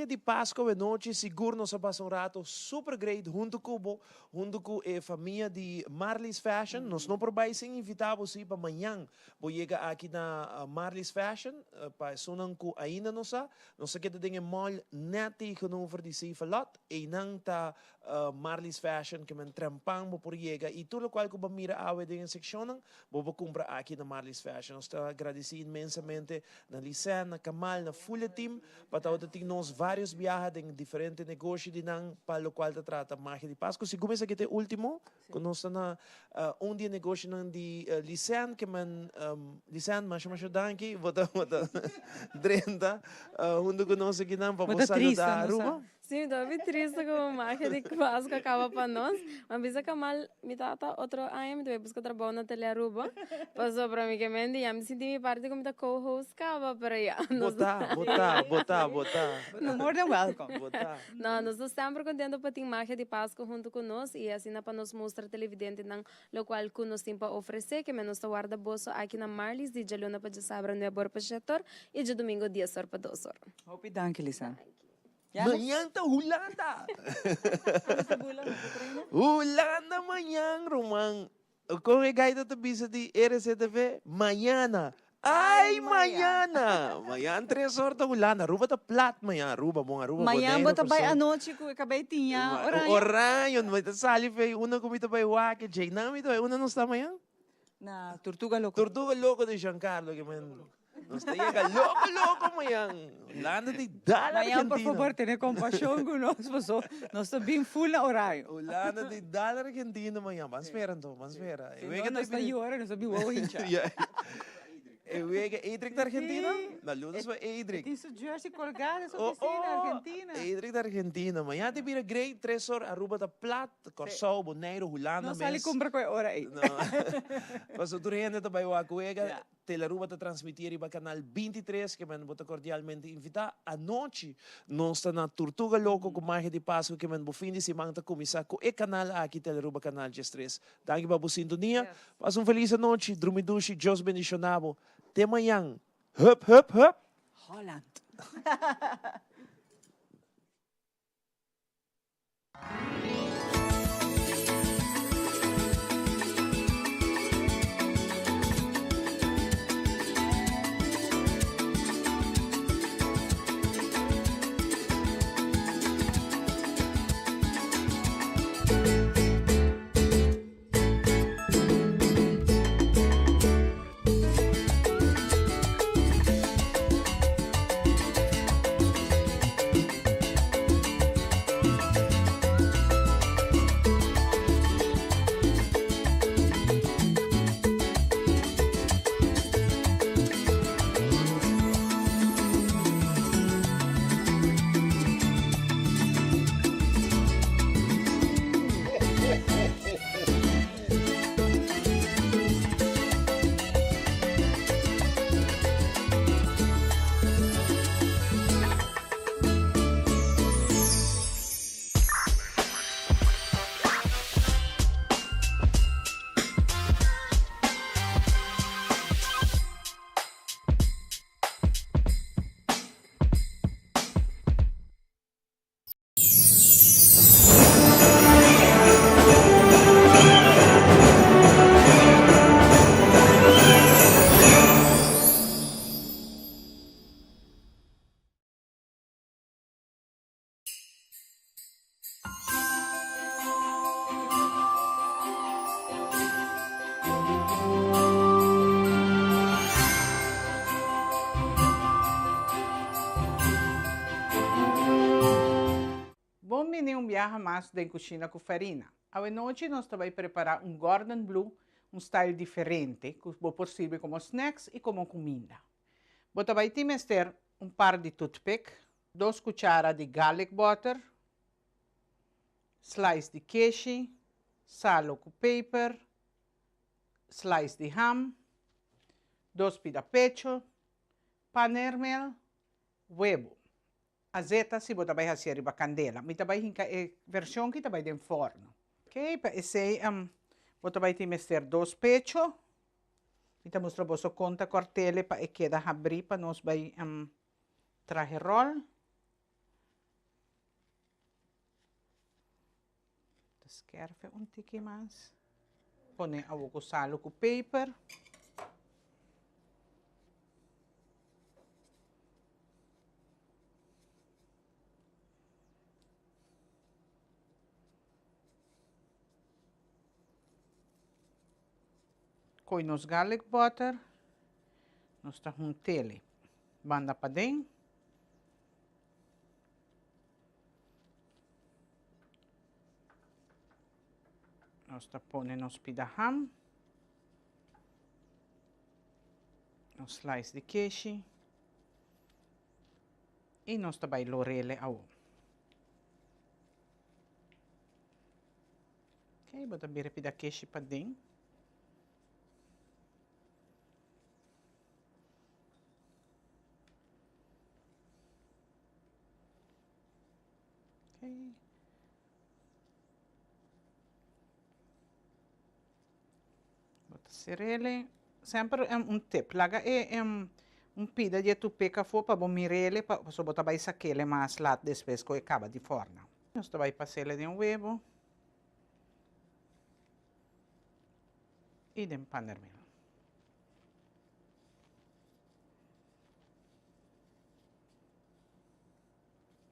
Magia di Pasco e nochi sigur nos a pasa un rato super great hunto cu bo, hunto cu e famia di Marlies Fashion. Nos no por bay sin invita bo si pa mañan bo yega aki na Marlies Fashion. Pa esunnan cu ainda no sa, nos ta keda den e mall net tegenover di Save-A-Lot. Eynan ta Marlies Fashion ke men trempan bo por yega y tur locual cu bo a mira awe den e seccionnan bo por cumpra aki na Marlies Fashion. Nos ta agradeci inmensamente na Lisette, na Kamal, na full e team pa tabata tin nos varios biaha den diferente negoshi di nan pa locual ta trata Magia di Pascu. Segun esaki ta e ultimo cu nos ta na un di e negoshinan di Lisette ke men Lisette masha masha danki bo ta drenta hunto cu nos akinan pa bo saluda Aruba. Sí, mi ta hopi triste ku magia di Pascua kaba pa nos. Ma bisa Kamal, mi tata otro aña mi ta bai buska trabou na Tele Aruba. Pasobra mi ke mende ya mi sinti mi parti ku mi ta co-host kaba, pero ya. Bo ta, bo ta, bo ta, bo ta. More than welcome. Bo ta. No, nos ta semper kontento pa tin magia di Pascua huntu ku nos i asina pa nos mustra televidentenan lokual ku nos tin pa ofresé. Ke men nos ta warda boso aki na Marlies di djaluna pa djasabra nuebe or pa shete or i djadumingo dies or pa dos or. Hopi danki, Lisanne. Mañan ta Hulanda. Hulanda mañan ruman. Kon e gaita ta bisa di RCTV? Mañana. Ay mañana! Mañan tres or ta Hulanda. Aruba ta plat mañan. Aruba bon, Aruba Mañan Bonaire, bo ta bai Kòrsou. anochi ku e kabei tiña oraño. Oraño, mi ta sali fei unda ku mi ta bai wak djei. Nan mi ta bai, unda nos ta mañan? Na Tortuga Loco. Tortuga Loco di Giancarlo ke men nos ta yega loco loco mañan. Hulanda di dal Mañan por Argentina. fabor tene kompashon ku nos paso nos ta bin full na oraño. Hulanda di dal Argentina mañan. Ban spera anto, ban spera. Si no nos ta yora nos ta bin wowo hincha. E wega Edric ta Argentina? Na lunes pa Edric. E tin su jersey colgá den su oficina, Argentina. Edric ta Argentina. Mañana ta bira great, tres or Aruba ta plat, Kòrsou, Boneiru, Hulanda No sali mes. kumpra ku e ora ei. No. Pasobra tur hende ta bai wak wega. Tele Aruba ta transmití riba kanal 23, ke men bo ta kordialmente invitá. Anochi nos ta na Tortuga Loco ku Magia di Pasku, ke men bo fin di siman ta kuminsá ku e kanal aki, Tele Aruba Kanal 13. Danki pa bo sintonia. Pasa un felis anochi, drumi dushi, Dios bendiciona bo. Te mañan. Hup hup hup! Holland. Bon bini un biaha mas den Cushina cu Farina. Awenochi nos ta bay prepara un Gordon Blue, un style diferente cu bo por sirbi como snacks y como cuminda. Bo ta bay tin mester un par di toothpick, dos cuchara di garlic butter, slice di keshi, salo cu peper, slice di ham, dos pida pecho, panermel, webo. Azeta si bo ta bai hacié riba candela. Mi ta bai hinca e version ki ta bai den forno. Ok, pa esey bo ta bai tin mester dos pecho. Mi ta mustra boso con ta cortele pa e keda habri pa nos bai trahe rol. Ta skerfe un tiki mas. Pone awo ku salu ku peper. Koi nos garlic butter. Nos ta huntele banda paden. Nos ta pone nos pida ham, nos slice di keshi y nos ta bay lorele awo. Ok, bo ta bira pida keshi paden. Bo ta serele. Semper un tip, laga e un pida di e tupek afó pa bo mirele pasobra bo ta bai sakele mas lat despues ku e kaba di fòrna. Nos ta bai pasele den webo i den panermel.